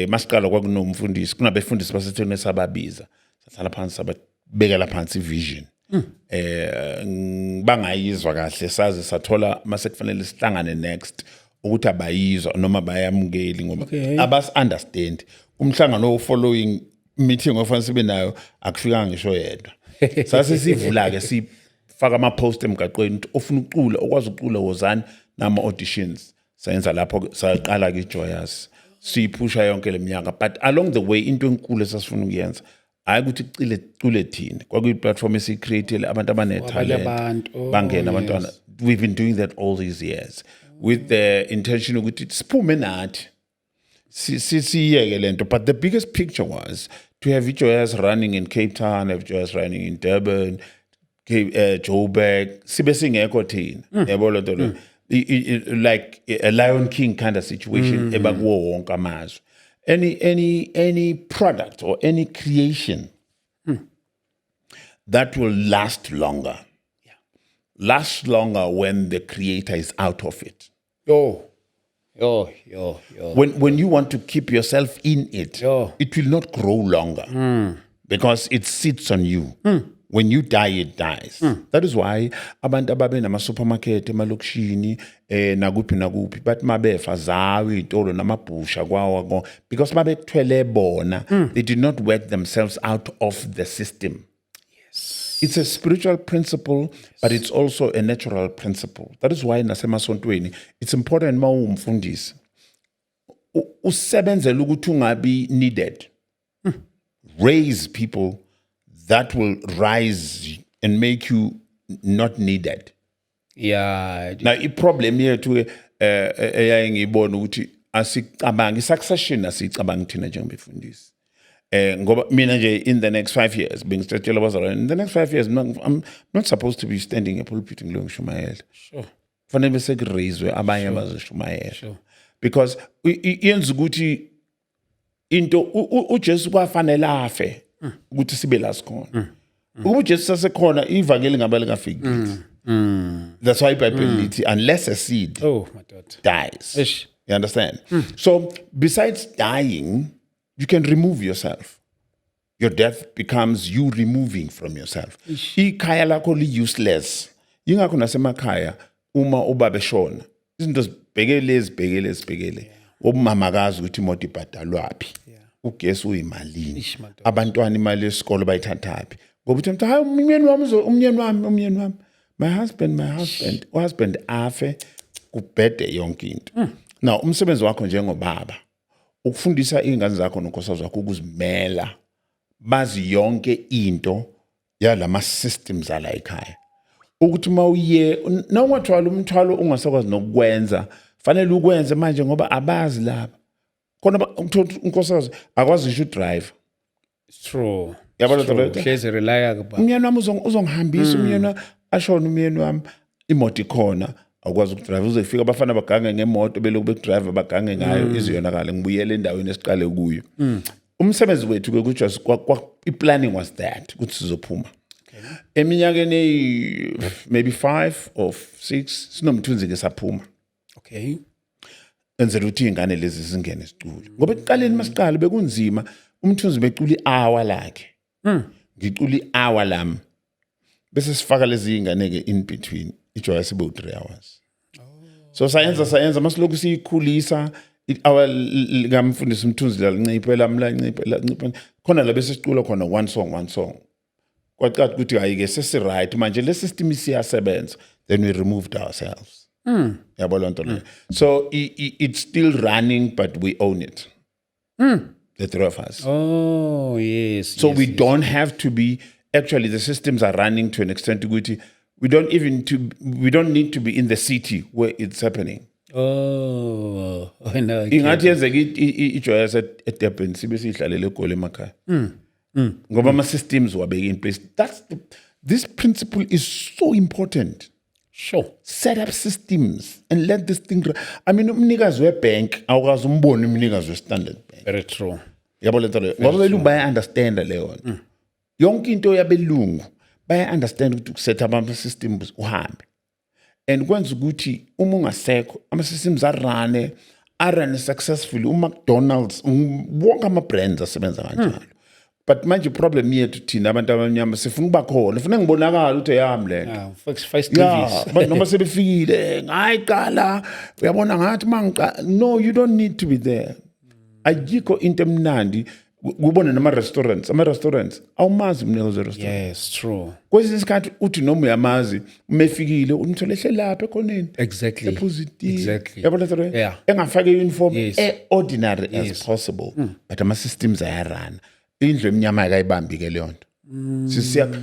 Masiqala kwakunomfundisi, kunabefundisi basethweni esababiza, sahlala phansi, sababekela phansi ivision, bangayizwa kahle. Saze sathola mase kufanele sihlangane next ukuthi abayizwa noma bayamukeli ngoba abas understand. Umhlangano following meeting ofanele sibe nayo, akufikanga ngisho yedwa. Sase sivula ke, sifaka ama post emgaqweni ukuthi ofuna ukucula, okwazi ukucula, wozani nama auditions. Sayenza lapho, saqala ke Joyous, siyiphusha yonke leminyaka. But along the way, into enkulu esasifuna ukuyenza, hayi ukuthi kucile cule thina, kwakuyi platform esiyicreatele abantu abane-talent abantu. Oh, bangena abantwana. We've been doing that all these years with the intention ukuthi siphume nathi, siyeke lento. But the biggest picture was to have iJoyous running in Cape Town, have Joyous running in Durban, Joburg, sibe singekho thina, yabo lento le. Like a Lion King kind of situation ebakuwo wonke amazwe. Any product or any creation that will last longer lasts longer when the creator is out of it. Yo yo yo yo. When you want to keep yourself in it, it will not grow longer because it sits on you. When you die, it dies. That is why abantu ababe nama supermarket emalokishini, nakuphi nakuphi, bathi mabefa zawo izitolo namabhusha kwawa because babekuthwele bona. They did not work themselves out of the system. It's a spiritual principle, but it's also a natural principle. That is why nasemasontweni it's important uma uwumfundisi usebenzele ukuthi ungabi needed. Raise people that will rise and make you not needed. Now iproblem yethu eyaye ngiyibona ukuthi asicabangi succession, asicabangi thina njengabefundisi, ngoba mina nje in the next 5 years, bengisitshela abazalwane, in the next 5 years I'm not supposed to be standing epulpit ngilo ngishumayela. Kufanele bese kuraiswe abanye abazoshumayela because yenza ukuthi into uJesu kwafanele afe ukuthi sibe la sikhona. Ukuba uJesu sasekhona, ivangeli ngabe lingafiki kithi. That's why iBhayibheli lithi unless a seed Oh madoda. dies. Eish. You understand? So besides dying, you can remove yourself. Your death becomes you removing from yourself. Ikhaya lakho li useless. Yingakho nasemakhaya uma ubaba eshona, izinto zibhekele, zibhekele, zibhekele. Umama akazi ukuthi imoto ibhadalwaphi. Ugesi uyimalini. Ish, madoda. Abantwana imali yesikolo bayithathaphi. Ngoba uthi hayi, umyeni wami umyeni wami, umyeni wami. My husband, my husband. Uhusband afe, kubhede yonke into. Now umsebenzi wakho njengobaba ukufundisa izingane zakho nonkosikazi wakho ukuzimela, bazi yonke into yalama systems ala ekhaya, ukuthi uma uye nawungathwala umthwalo ungasakwazi nokukwenza, fanele ukwenze manje ngoba abazi laba khona uthola ukuthi unkosikazi akwazi ngisho udrive. It's true. Yabona. It's true. Doctor? Hlezi relya kuba. Umyeni wami uzongihambisa, umyeni wami ashona, umyeni wami, imoto ikhona, awukwazi ukudrive, uzofika abafana bagange ngemoto, belokhu bekudrive, bagange ngayo, iziyonakala, ngibuyele endaweni esiqale kuyo. Umsebenzi wethu ke kuJoyous, i-planning was that ukuthi sizophuma eminyakeni maybe 5 or 6 sinomthunzi ke saphuma, enzela ukuthi iy'ngane lezi zingene zicule, ngoba ekuqaleni masiqala bekunzima. Umthunzi becula i-hour lakhe, ngicula i-hour lami, bese sifaka lezi iy'ngane-ke in between. IJoyous ibe u-3 hours. So sayenza masilokhu siyikhulisa, i-hour likamfundisi umthunzi lalinciphe, lami lanciphe, lanciphe khona la, bese sicula khona one song, one song. Kwacaca ukuthi hayi-ke, sesi-right manje, le system isiyasebenza. Then we removed ourselves, yabo loo nto leyo. So it's still running, but we own it, the three of us. So we don't have to be, actually the systems are running to an extent ukuthi we don't need to be in the city where it's happening. Oh, I know. I get Ingathi yenzeka iJoyous eDurban, sibe siyidlalele eGoli emakhaya, ngoba ama-systems wabeke in place. This principle is so important. Set up systems and let this thing, I mean, umnikazi webank awukazi umbone umnikazi we-Standard Bank. Very true. Yabo lento leyo, ngoba abelungu baya-understanda leyo nto. Yonke into yabelungu baya-understand ukuthi ukuset up ama-systems uhambe and kwenza ukuthi uma ungasekho ama-systems arane successfully. UMcDonald's, wonke ama-brands asebenza kanjalo. But manje i-problem yethu thina abantu abamnyama, sifuna ukuba khona, funa ngibonakala ukuthi eyami le nto. Ah, first Yeah, but noma sebefikile, ngayiqala, uyabona, ngathi mangiqala. No, you don't need to be there. Ayikho into emnandi kubona nama restaurants, ama restaurants awumazi umnikazi we-restaurant. Yes, true. Kwesinye isikhathi uthi noma uyamazi, uma efikile umthole ehleli lapha ekhoneni, ephuza itiye. Yabona lento leyo? Engafake i-uniform, e-ordinary as possible, but ama-systems ayarana. Indlu emnyama akayibambi-ke leyo nto.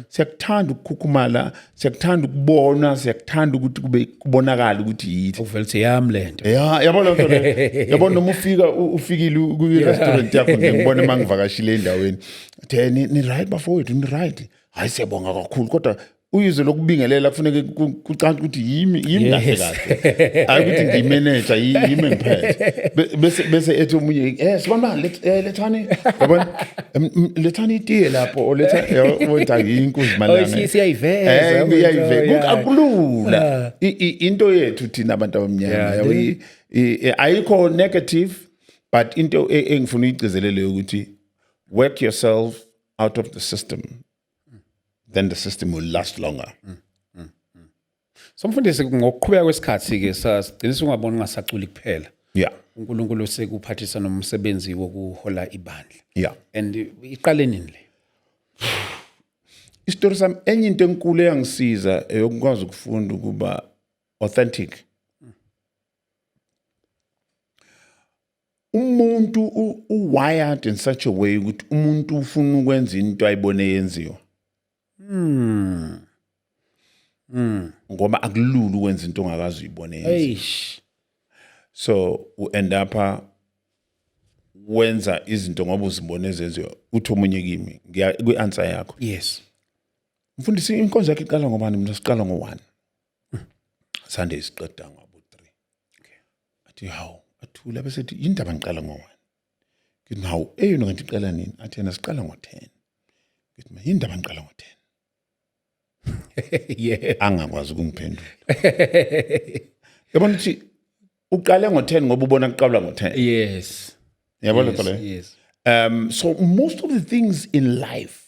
Siyakuthanda ukukhukhumala, siyakuthanda ukubona, siyakuthanda ukuthi kube kubonakala ukuthi yithi. Uvele uthi yami lento. Ya, yabo loo nto leyo. Yabo noma ufika ufikile kwi-restaurant yakho nje, ngibone uma ngivakashile endaweni, the ni right bafowethu, ni right, hayi siyabonga kakhulu, kodwa uyizwe lokubingelela kufuneke kucace ukuthi yimi kahle kahle, hayi ukuthi ngiyi-manager, yimi engiphethe. Bese ethi omunye, sibona lethani, yabona, lethani itiye lapho, o letha, yabo, uthi ayinkunzi Oh, malanga. siyayiveza, yabo, Iyayiveza. Yeah. Akulula. Into yethu thina abantu abamnyama, yabo, ayikho negative, but into engifuna uyigcizelele ukuthi work yourself out of the system, then the system will last longer. So mfundisi, ngokuqhubeka kwesikhathi ke sasigcina singaboni ungasaculi kuphela. UNkulunkulu sekuphathisa nomsebenzi wokuhola ibandla. And iqale nini le? Isitori sami, enye into enkulu eyangisiza eyokukwazi ukufunda ukuba authentic. Umuntu u-wired in such a way ukuthi umuntu ufuna ukwenza into ayibone yenziwa, ngoba akulula ukwenza into ongakazi uyibone yenziwa. Eish. So u-end up wenza izinto ngoba uzibone zenziwa. Uthi omunye kimi, ngiya kwi-answer yakho, "Mfundisi, inkonzo yakhe iqala ngobani?" Mina, siqala ngo-1 Sunday, siqeda ngabo-3. Athi, "Hawu." Athula, bese ethi, "Yindaba ngiqala ngo-1?" Ngithi, "Hawu, eyona kanti iqala nini?" Athi yena, "Siqala ngo-10." Ngithi, "Ma, yindaba ngiqala ngo-10?" Angakwazi ukungiphendula. Yabona ukuthi uqale ngo-10 ngoba ubona kuqalwa ngo-10. Yabona lento leyo? Yes. So most of the things in life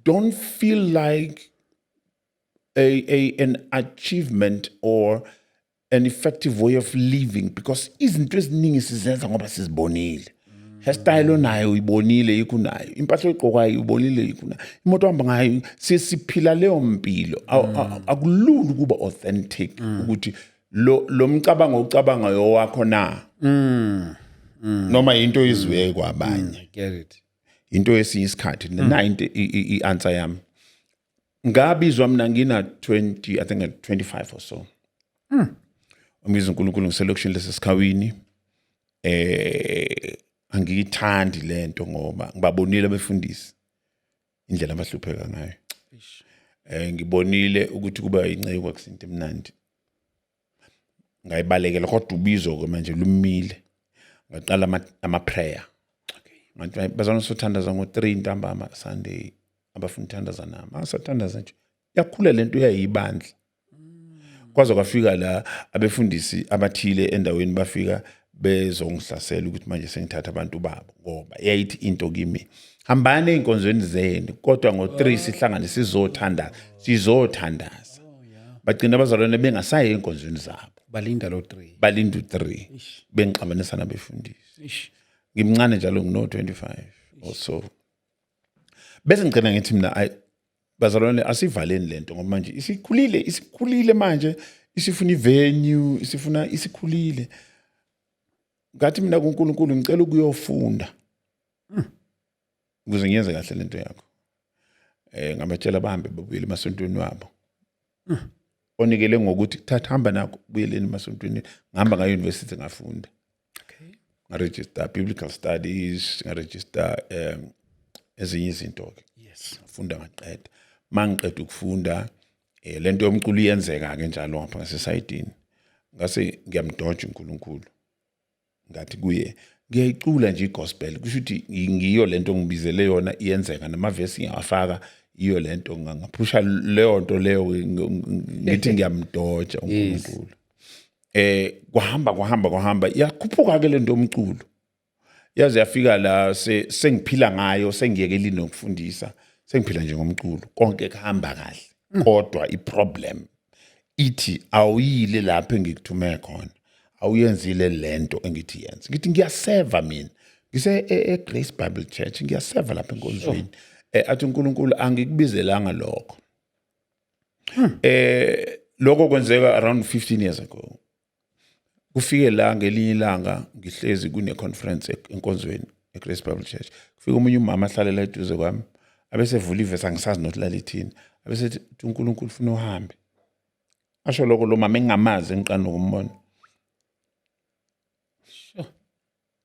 don't feel like a an achievement or an effective way of living, because izinto eziningi sizenza ngoba sizibonile. Hairstyle onayo uyibonile, yikho unayo. Impahla oyigqokayo uyibonile, yikho unayo. Imoto ohamba ngayo, siphila leyo mpilo. Akulula ukuba authentic ukuthi lo mcabango ucabangayo wakho na, noma into oyizwe kwabanye. I get it. Into yesinye isikhathi nayo into i-answer yami, ngabizwa mina ngina 20, I think at 25 or so. Ngibiza uNkulunkulu ngiselokishini lesesikhawini. Angiyithandi lento ngoba ngibabonile abefundisi indlela abahlupheka ngayo. Ngibonile ukuthi kuba inceku akusinto emnandi, ngayibalekela, kodwa ubizo ke manje lumile, ngaqala ama prayer. Ngathi, "Hayi, bazalwane, sothandaza ngo-3 ntambama Sunday, abafuna ukuthandaza nami." Asathandaza nje, yakhula lento, yayibandla, kwaze kwafika la abefundisi abathile endaweni bafika bezongihlasela ukuthi manje sengithatha abantu babo, ngoba yayithi into kimi, "Hambani ey'nkonzweni zenu, kodwa ngo-3 sihlangane sizothandaza, sizothandaza." Bagcina abazalwane bengasayi ey'nkonzweni zabo. Balinda lo 3. Balinda u-3, bengixabanisa nabefundisi. Ish. Ngimncane njalo, ngino-25 or so. Bese ngigcina ngithi mina, "Ayi bazalwane, asivaleni lento, ngoba manje isikhulile, isikhulile manje, isifuna ivenue, isifuna, isikhulile." Ngathi mina kuNkulunkulu, "Ngicela ukuyofunda ukuze ngiyenze kahle lento yakho." Ngabatshela bahambe babuyele emasontweni wabo, onikele ngokuthi, "Thatha, hamba nakho, buyeleni emasontweni." Ngihamba nga university, ngafunda. Ngaregister biblical studies, ngaregister ezinye izinto ke. Ngafunda, ngaqeda. Mangiqeda ukufunda, lento yomculo iyenzeka ke njalo ngapha ngasesayidini. Ngase ngiyamdoja uNkulunkulu, ngathi kuye, "Ngiyayicula nje igospel, kusho ukuthi ngiyo lento ngibizele yona, iyenzeka, namavesi ngiyawafaka, iyo lento." Ngaphusha leyo nto leyo, ngithi ngiyamdoja uNkulunkulu. Kwahamba, kwahamba, kwahamba, yakhuphuka ke lento yomculo, yaze yafika la sengiphila ngayo, sengiyekele nokufundisa, sengiphila nje ngomculo, konke kuhamba kahle. Kodwa iproblem ithi, "Awuyile lapho engikuthume khona, awuyenzile lento engithi yenze." Ngithi ngiyaseva mina, ngise e-Grace Bible Church, ngiyaseva lapha enkonzweni. Athi uNkulunkulu, "Angikubizelanga lokho." Lokho kwenzeka around 15 years ago. Kufike la ngelinye ilanga ngihlezi kune conference enkonzweni eGrace Bible Church, kufika omunye umama ahlalela eduze kwami, abese vula ivesi, angisazi nokuthi lalithini, abese ethi, "UNkulunkulu ufuna uhambe." Asho lokho lo mama engingamazi, engiqala nokumbona.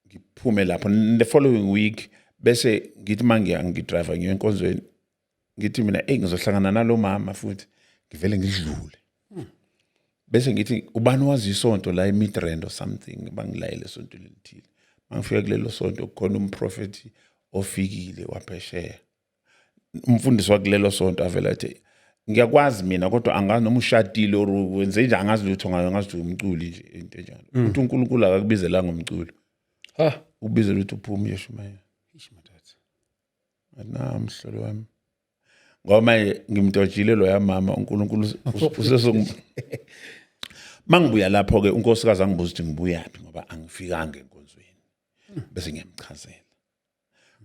Ngiphume lapho the following week, bese ngithi mangiya ngidrive ngiyo enkonzweni, ngithi mina, "Hey, ngizohlangana nalo mama futhi." Ngivele ngidlule, bese ngithi, "Ubani wazi isonto la eMidrand or something?" Bangilayele esontweni elithile. Mangifika kulelo sonto, kukhona umprofeti ofikile waphesheya. Umfundisi wakulelo sonto avela athi, "Ngiyakwazi mina, kodwa angazi noma ushadile or wenze nje, angazi lutho ngayo, ngazi ukuthi umculi nje," into enjalo. Uthi, "UNkulunkulu akakubizelanga umculo." Ha. Ubizela ukuthi uphume uyoshumayela. Ish, madoda. Ngathi, "Na mhlolo wami," ngoba manje ngimdojile loya mama, uNkulunkulu usesong. Mangibuya lapho ke, unkosikazi angibuza ukuthi ngibuyaphi, ngoba angifikanga enkonzweni. Bese ngiyamchazela,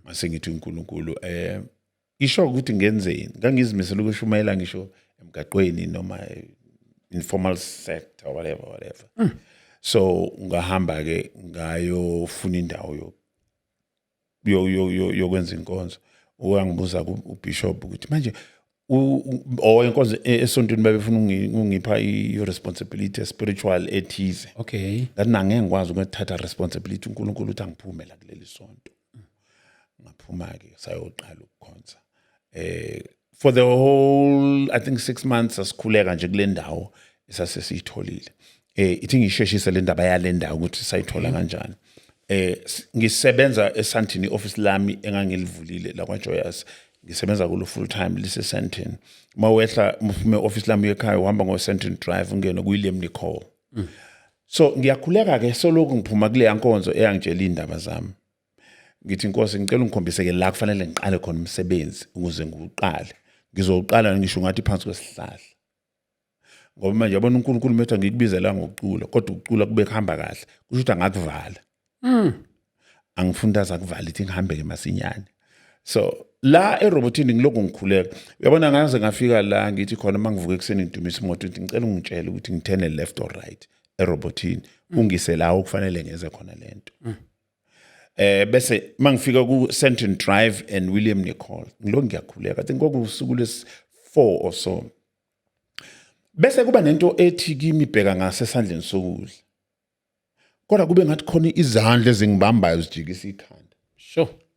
mase ngithi uNkulunkulu isho ukuthi ngenzeni. Ngangizimisela ukushumayela ngisho emgaqweni noma informal sector, whatever, whatever. So ngahamba ke ngayofuna indawo yokwenza inkonzo. Uyangibuza ubishop ukuthi manje or inkonzo esontweni babefuna ungipha i-responsibility spiritual ethize. Ngathi, "Nangeke ngikwazi ukuthatha responsibility, uNkulunkulu uthi angiphume la kuleli sonto." Ngaphuma-ke, sayoqala ukukhonza for the whole, I think, 6 months, asikhuleka nje kule ndawo esase siyitholile. Ithi ngisheshise le ndaba yale ndawo ukuthi sayithola kanjani. Ngisebenza eSandton, office lami engangilivulile la kwaJoyous, ngisebenza kulo full time, lise Sandton. Mawehla uphume office lami ekhaya, uhamba ngo Sandton Drive, ungene ku William Nicol. So ngiyakhuleka ke, soloko ngiphuma kule nkonzo eyangitshela indaba zami, ngithi, "Inkosi, ngicela ungikhombise ke la kufanele ngiqale khona umsebenzi ukuze ngiwuqale. Ngizowuqala ngisho ngathi phansi kwesihlahla, ngoba manje yabona uNkulunkulu methu angikubizela ngokucula, kodwa ukucula kube kuhamba kahle, kusho ukuthi angakuvala, angifuni aza kuvala, ithi ngihambe ke masinyane." So la erobotini ngilokhu ngikhuleka, uyabona, ngaze ngafika la ngithi khona mangivuka ekuseni ngidumisa imoto, ukuthi ngicela ungitshele ukuthi ngithene left or right erobotini, ungise la okufanele ngenze khona lento. Bese mangifika ku Sandton Drive and William Nicol, ngilokhu ngiyakhuleka, I think kwakusuku lesi 4 or so, bese kuba nento ethi kimi, "Bheka ngasesandleni sokudla." Kodwa kube ngathi khona izandla ezingibambayo zijikisa ikhanda.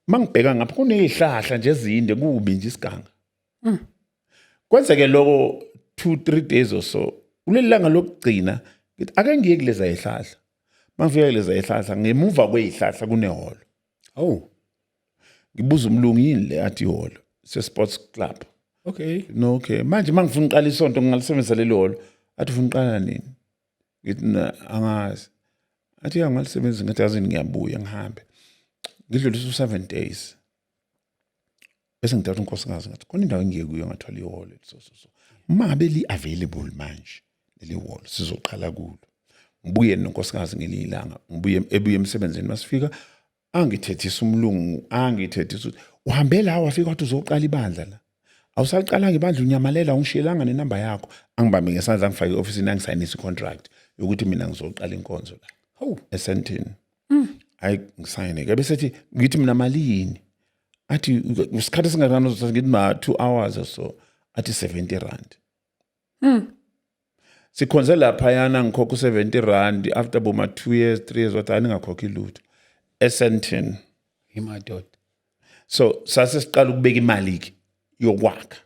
Mangibheka ngapha, kunezihlahla nje ezinde, kubi nje isiganga. Kwenzeke lokho 2 3 days or so. Kuleli langa lokugcina ngithi ake ngiye kuleza zihlahla. Mangifika kuleza zihlahla, ngemuva kwezihlahla kunehholo. Oh. Ngibuza umlungu, yini le? Athi ihholo se-sports club. No, okay, manje uma ngifuna uqala isonto ngingalisebenzisa leli hholo? Athi, ufuna uqala nini? Ngithi, "Na, angazi." Athi, ya, ngalisebenzisa. Ngathi, yazini, ngiyabuya ngihambe ngidlulise u-7 days bese ngithatha unkosikazi, ngathi khona indawo engiye kuyo, ngathola ihholo, so so so, uma ngabe li-available manje leli hholo sizoqala kulo. Ngibuye nonkosikazi ngelinye ilanga, ngibuye ebuye emsebenzini, masifika angithethisa umlungu, angithethisa ukuthi uhambe la wafika wathi uzoqala ibandla la, awusaliqalanga ibandla, unyamalela, ungishiyelanga nenamba yakho. Angibambe ngesandla, angifake e-ofisini, angisayinisa i-contract yokuthi mina ngizoqala inkonzo la Hawu. eSandton. Hayi, ngisayine ke, bese ethi, ngithi mina malini? Athi, isikhathi esingakanani uzothatha? Ngithi ma 2 hours or so. Athi R70. Sikhonze laphayana, ngikhokha u-R70. After boma 2 years, 3 years, wathi aningakhokhi lutho eSandton. Imadoda. So sase siqala ukubeka imali ke yokwakha.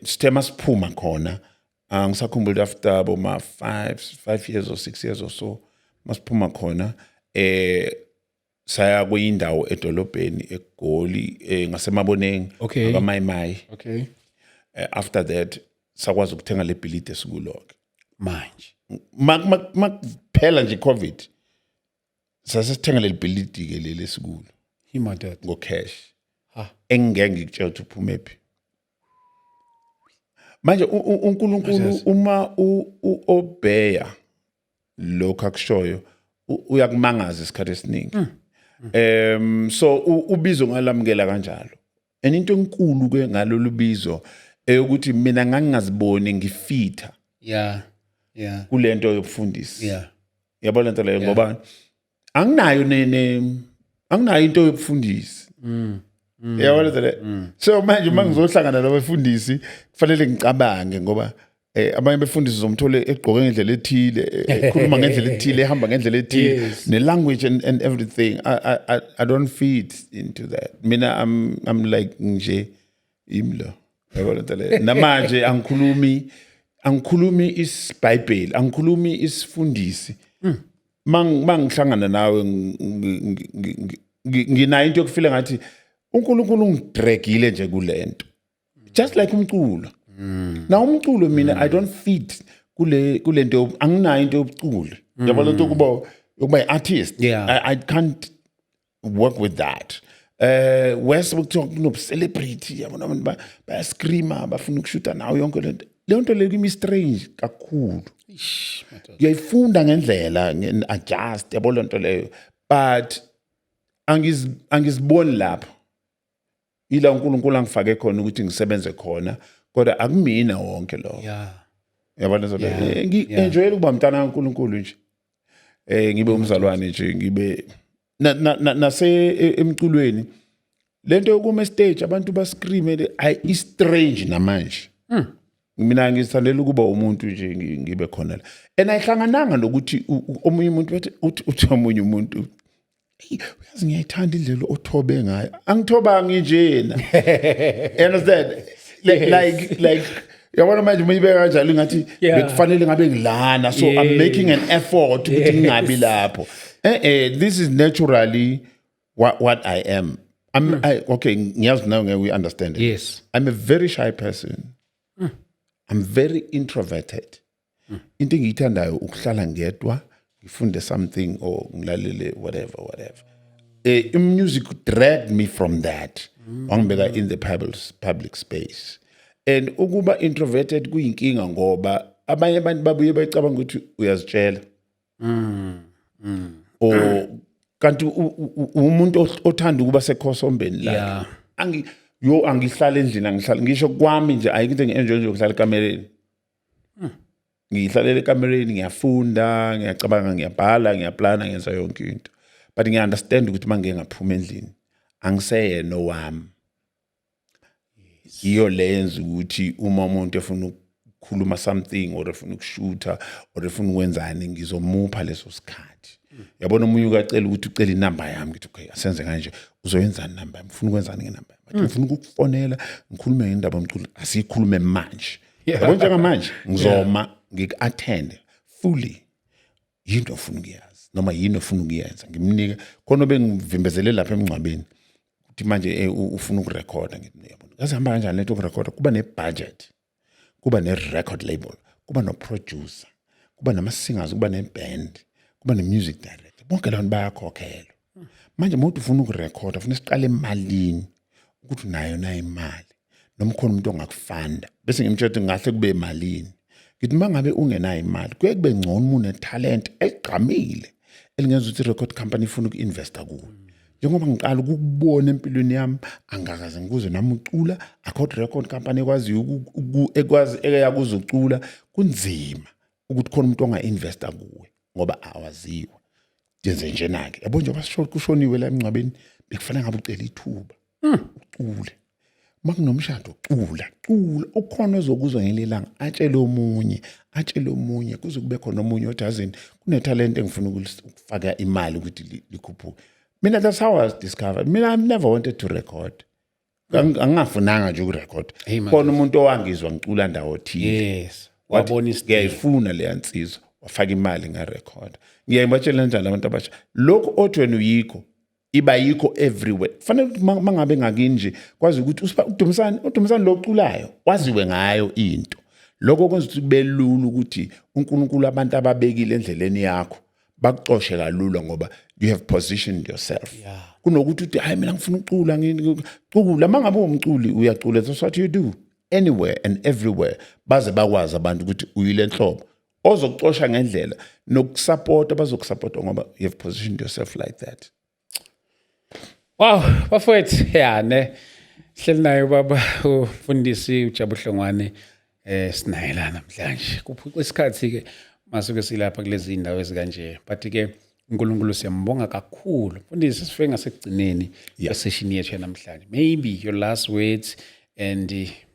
Sithe masiphuma khona, angisakhumbuli, after boma 5 years or 6 years or so, masiphuma khona saya kuyindawo edolobheni eGoli, ngaseMaboneng, akaMayimayi. After that sakwazi ukuthenga le bhilidi esikulo ke. Manje. Makuphela nje COVID sase sithenga leli bhilidi ke leli esikulo Imadoda. Ngo-cash. Ha. Engingeke ngikutshela ukuthi uphume phi manje. uNkulunkulu uma u-obeya lokho akushoyo, uyakumangaza isikhathi esiningi. So ubizo ngalamukela kanjalo, and into enkulu ke ngalolu bizo eyokuthi mina ngangingaziboni ngifitha kulento yobufundisi. Yabo lento leyo, ngoba anginayo ne anginayo into yobufundisi, yabo lento leyo. So manje uma ngizohlangana nabafundisi kufanele ngicabange, ngoba abanye befundisi uzomthola egqoke ngendlela ethile, ekhuluma ngendlela ethile, ehamba ngendlela ethile, ne-language and everything. I don't fit into that. Mina I'm like nje imlo, yabo lento leyo. Namanje angikhulumi isibhayibheli, angikhulumi isifundisi. Mangihlangana nawe nginayo into yokufila ngathi uNkulunkulu ungidragile nje kulento, just like umculo. Na umculo mina I don't fit kulento, anginayo into yobuculi, yabo lento yokuba i-artist. I can't work with that. West kuthiwa kunobu-celebrity, yabona, abantu bayascreama, bafuna ukushuta nawe, yonke lento leyo nto leyo kimi strange kakhulu. Ish, madoda. Ngiyayifunda ngendlela adjust, yabo lento leyo, but angiziboni lapho. Ila uNkulunkulu angifake khona ukuthi ngisebenze khona, kodwa akumina wonke lo. Yabona lento leyo? Ngi-enjoyela ukuba mntana kaNkulunkulu nje, ngibe umzalwane nje, ngibe nase emculweni. Lento yokuma stage abantu bascream ay i strange namanje. Mina ngithandela ukuba umuntu nje, ngibe khona la, and ayihlangananga nokuthi omunye umuntu bathi uthi omunye umuntu, "Hey, uyazi ngiyayithanda indlela othobe ngayo." Angithobangi njena, you understand? Like yabona manje uma ibeka kanjalo ngathi bekufanele ngabe ngilana, so I'm making an effort ukuthi ngingabi lapho. This is naturally what I am. Okay, ngiyazi nawe ngeke uyi-understand it. I'm a very shy person. I'm very introverted. Into engiyithandayo ukuhlala ngedwa, ngifunde something or ngilalele whatever whatever. Music dragged me from that, wangibeka in the public space. And ukuba introverted kuyinkinga, ngoba abanye abantu babuye bacabanga ukuthi uyazitshela or kanti umuntu othanda ukuba sekhosombeni la. Angi yo angihlala endlini, angihlala ngisho kwami nje. Ayikho into engi-enjoy nje ukuhlala ekamereni. Ngihlalela ekamereni, ngiyafunda, ngiyacabanga, ngiyabhala, ngiyaplana, ngenza yonke into, but ngiya-understand ukuthi uma ngike ngaphuma endlini angiseyena owami. Iyo le yenza ukuthi uma umuntu efuna ukukhuluma something or efuna ukushutha or efuna ukwenzani, ngizomupha leso sikhathi. Yabona, omunye ukacela ukuthi ucela inamba yami, ngithi, okay, asenze kanje, uzoyenzani inamba yami? Ufuna ukwenzani ngenamba yami? Athi, ngifuna ukukufonela ngikhulume ngendaba yomculo. Asiyikhulume manje. Yabo, njengamanje ngizoma ngiku-attend fully, yinto ofuna ukuyazi. Noma yini ofuna ukuyenza, ngimnike khona. Bengivimbezele lapha emngcwabeni ukuthi manje ufuna ukurekhoda. Ngithi, "Yabona, kaze hamba kanjani lento yokurekhoda?" Kuba ne-budget, kuba ne-record label, kuba no-producer, kuba nama-singers, kuba ne-band, kuba ne-music director. Bonke labantu bayakhokhelwa. Manje uma uthi ufuna ukurekhoda, ufuna siqale emalini, ukuthi unayo na imali, noma khona umuntu ongakufanda. Bese ngimtshela ukuthi ngahle kube emalini. Ngithi uma ngabe ungenayo imali, kuye kube ngcono uma unethalente eligqamile elingenza ukuthi i-record company ifune uku-investa kuwe. Njengoba ngiqala ukukubona empilweni yami, angakaze ngikuze nami ucula, akho record company ekwaziyo ekwazi eyakuze ucula. Kunzima ukuthi khona umuntu onga-investa kuwe ngoba awaziwa. Yenze njena-ke, yabo, njengoba kushoniwe la emngcwabeni, bekufanele ngabe ucela ithuba ucule. Uma kunomshado, cula, cula. Ukhona ozokuzwa ngelinye ilanga, atshele omunye, atshele omunye, kuze kube khona omunye othi, "Yazini, kunethalente engifuna ukufaka imali ukuthi likhuphuke." Mina, that's how I was discovered. Mina, I've never wanted to record. Angingafunanga nje ukurekhoda. Hey, man. Khona umuntu owangizwa ngicula ndawo thile. Wathi, Wabona isidingo. "Ngiyayifuna leya nsizwa." Wafaka imali, ngarekhoda. Ngiyayibatshela kanjani abantu abasha, lokhu othi wena uyikho, iba yikho everywhere. Kufanele ukuthi mangabe ngakini nje kwazi ukuthi uDumisani, uDumisani lo oculayo, waziwe ngayo into. Lokho kwenza ukuthi kube lula ukuthi uNkulunkulu, abantu ababekile endleleni yakho, bakuxoshe kalula ngoba you have positioned yourself, kunokuthi uthi, "Hayi, mina ngifuna ukucula." Ngicula uma ngabe uwumculi, uyacula. That's what you do anywhere and everywhere, baze bakwazi abantu ukuthi uyile nhlobo ozokuxosha ngendlela nokusapota, bazokusapota ngoba you have positioned yourself like that. Wow, bafowethu, ya ne. Hleli naye baba umfundisi uJabu Hlongwane, sinaye la namhlanje. Kuphuca isikhathi ke masuke silapha kulezi indawo ezikanje. But ke uNkulunkulu siyambonga kakhulu. Mfundisi, sifike ngasekugcineni kwesession yethu yanamhlanje. Maybe your last words and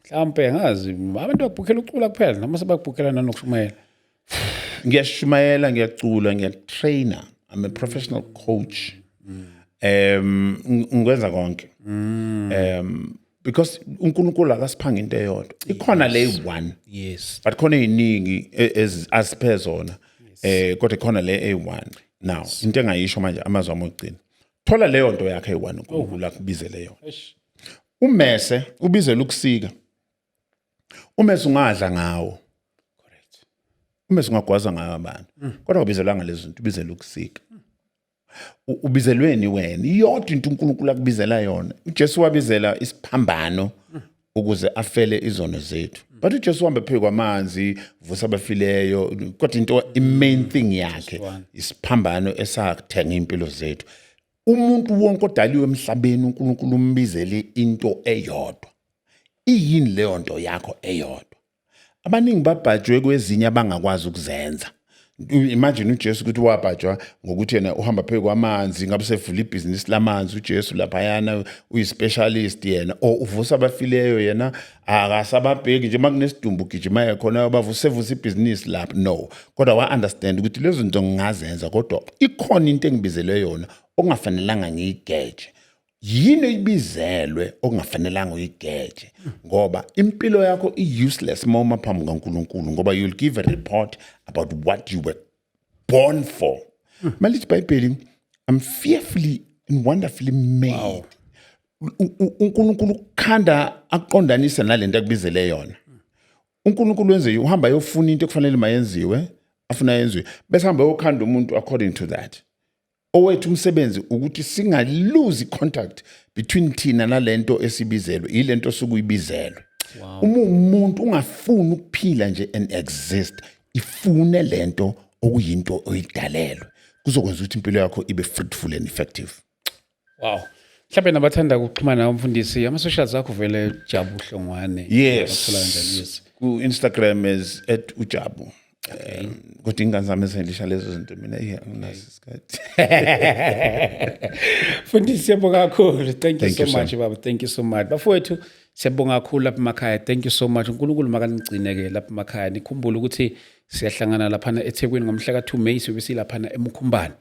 mhlawumbe ngazi abantu babhukhela ucula kuphela noma sebakubhukhela nanokushumayela. Ngiyashumayela, ngiyacula, ngiyatrainer. I'm a professional coach. Ngikwenza konke because uNkulunkulu akasiphanga into eyodwa, ikhona le one, but khona eziningi asiphe zona, kodwa khona le eyi-one. Now, into engayisho manje, amazwi ami okugcina, thola leyo nto yakhe eyi-one uNkulunkulu akubizele yona. Umese ubizele ukusika, umese ungadla ngawo. Umese ungagwaza ngayo abantu, kodwa ubizelwanga lezo zinto, ubizele ukusika. Ubizelweni wena? Iyodwa into uNkulunkulu akubizela yona. UJesu wabizela isiphambano ukuze afele izono zethu, but uJesu uhambe phezu kwamanzi, vusa abafileyo, kodwa into, i-main thing yakhe, isiphambano esathenga impilo zethu. Umuntu wonke odaliwe emhlabeni, uNkulunkulu umbizele into eyodwa. Iyini leyo nto yakho eyodwa? Abaningi babhajwe kwezinye abangakwazi ukuzenza. Imagine uJesu ukuthi wabhajwa ngokuthi yena uhamba phezu kwamanzi, ngabe sevula ibhizinisi lamanzi uJesu laphayana, uyi-specialist yena, or uvusa abafileyo yena, akasababheki nje, uma kunesidumbu ugijima khona, bavusa, sevusa ibhizinisi lapha. No, kodwa wa-understand ukuthi lezo zinto ngingazenza, kodwa ikhona into engibizelwe yona okungafanelanga ngiyigeje. Yini oyibizelwe okungafanelanga uyigeje? Ngoba impilo yakho i-useless uma uma phambi kaNkulunkulu, ngoba you'll give a report about what you were born for. Malithi iBhayibheli, "I'm fearfully and wonderfully made." UNkulunkulu ukukhanda aqondanise nalento akubizele yona. uNkulunkulu wenze, uhamba ayofuna into ekufanele mayenziwe, afuna yenziwe, bese hamba ayokhanda umuntu according to that. Owethu umsebenzi ukuthi singaluzi contact between thina nalento esibizelwe, ilento sukuyibizelwe. Uma umuntu ungafuni ukuphila nje and exist, ifune lento okuyinto oyidalelwe, kuzokwenza ukuthi impilo yakho ibe fruitful and effective. Wow. Mhlawumbe nabathanda ukuxhumana nawe umfundisi, ama-socials akho vele Jabu Hlongwane. Yes. Bathola kanjani? Yes. Ku-Instagram is @ujabu. Kodwa ingane zami ezihandlisha lezo zinto, mina iya anginaso isikhathi. Mfundisi, siyabonga kakhulu. Thank you Thank so you, sir. much, baba. Thank you so much. Bafowethu, siyabonga kakhulu lapha emakhaya. Thank you so much. uNkulunkulu makanigcine ke lapha emakhaya. Nikhumbule ukuthi siyahlangana laphana eThekwini ngomhla ka-2 May, siyobe silaphana eMkhumbane.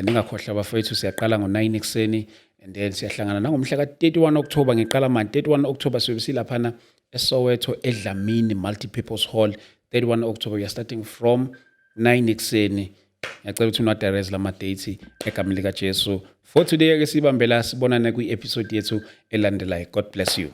Ningakhohlwa bafowethu, siyaqala ngo-9 ekuseni and then siyahlangana nangomhla ka-31 October, ngiqala manje, 31 October siyobe silaphana eSoweto eDlamini Multipurpose Hall. 31 October, we are starting from 9 ekuseni. Ngiyacela ukuthi unwa-direct lama-dates egameni likaJesu. For today ke sibambe la, sibonane kwi-episode yethu elandelayo. God bless you.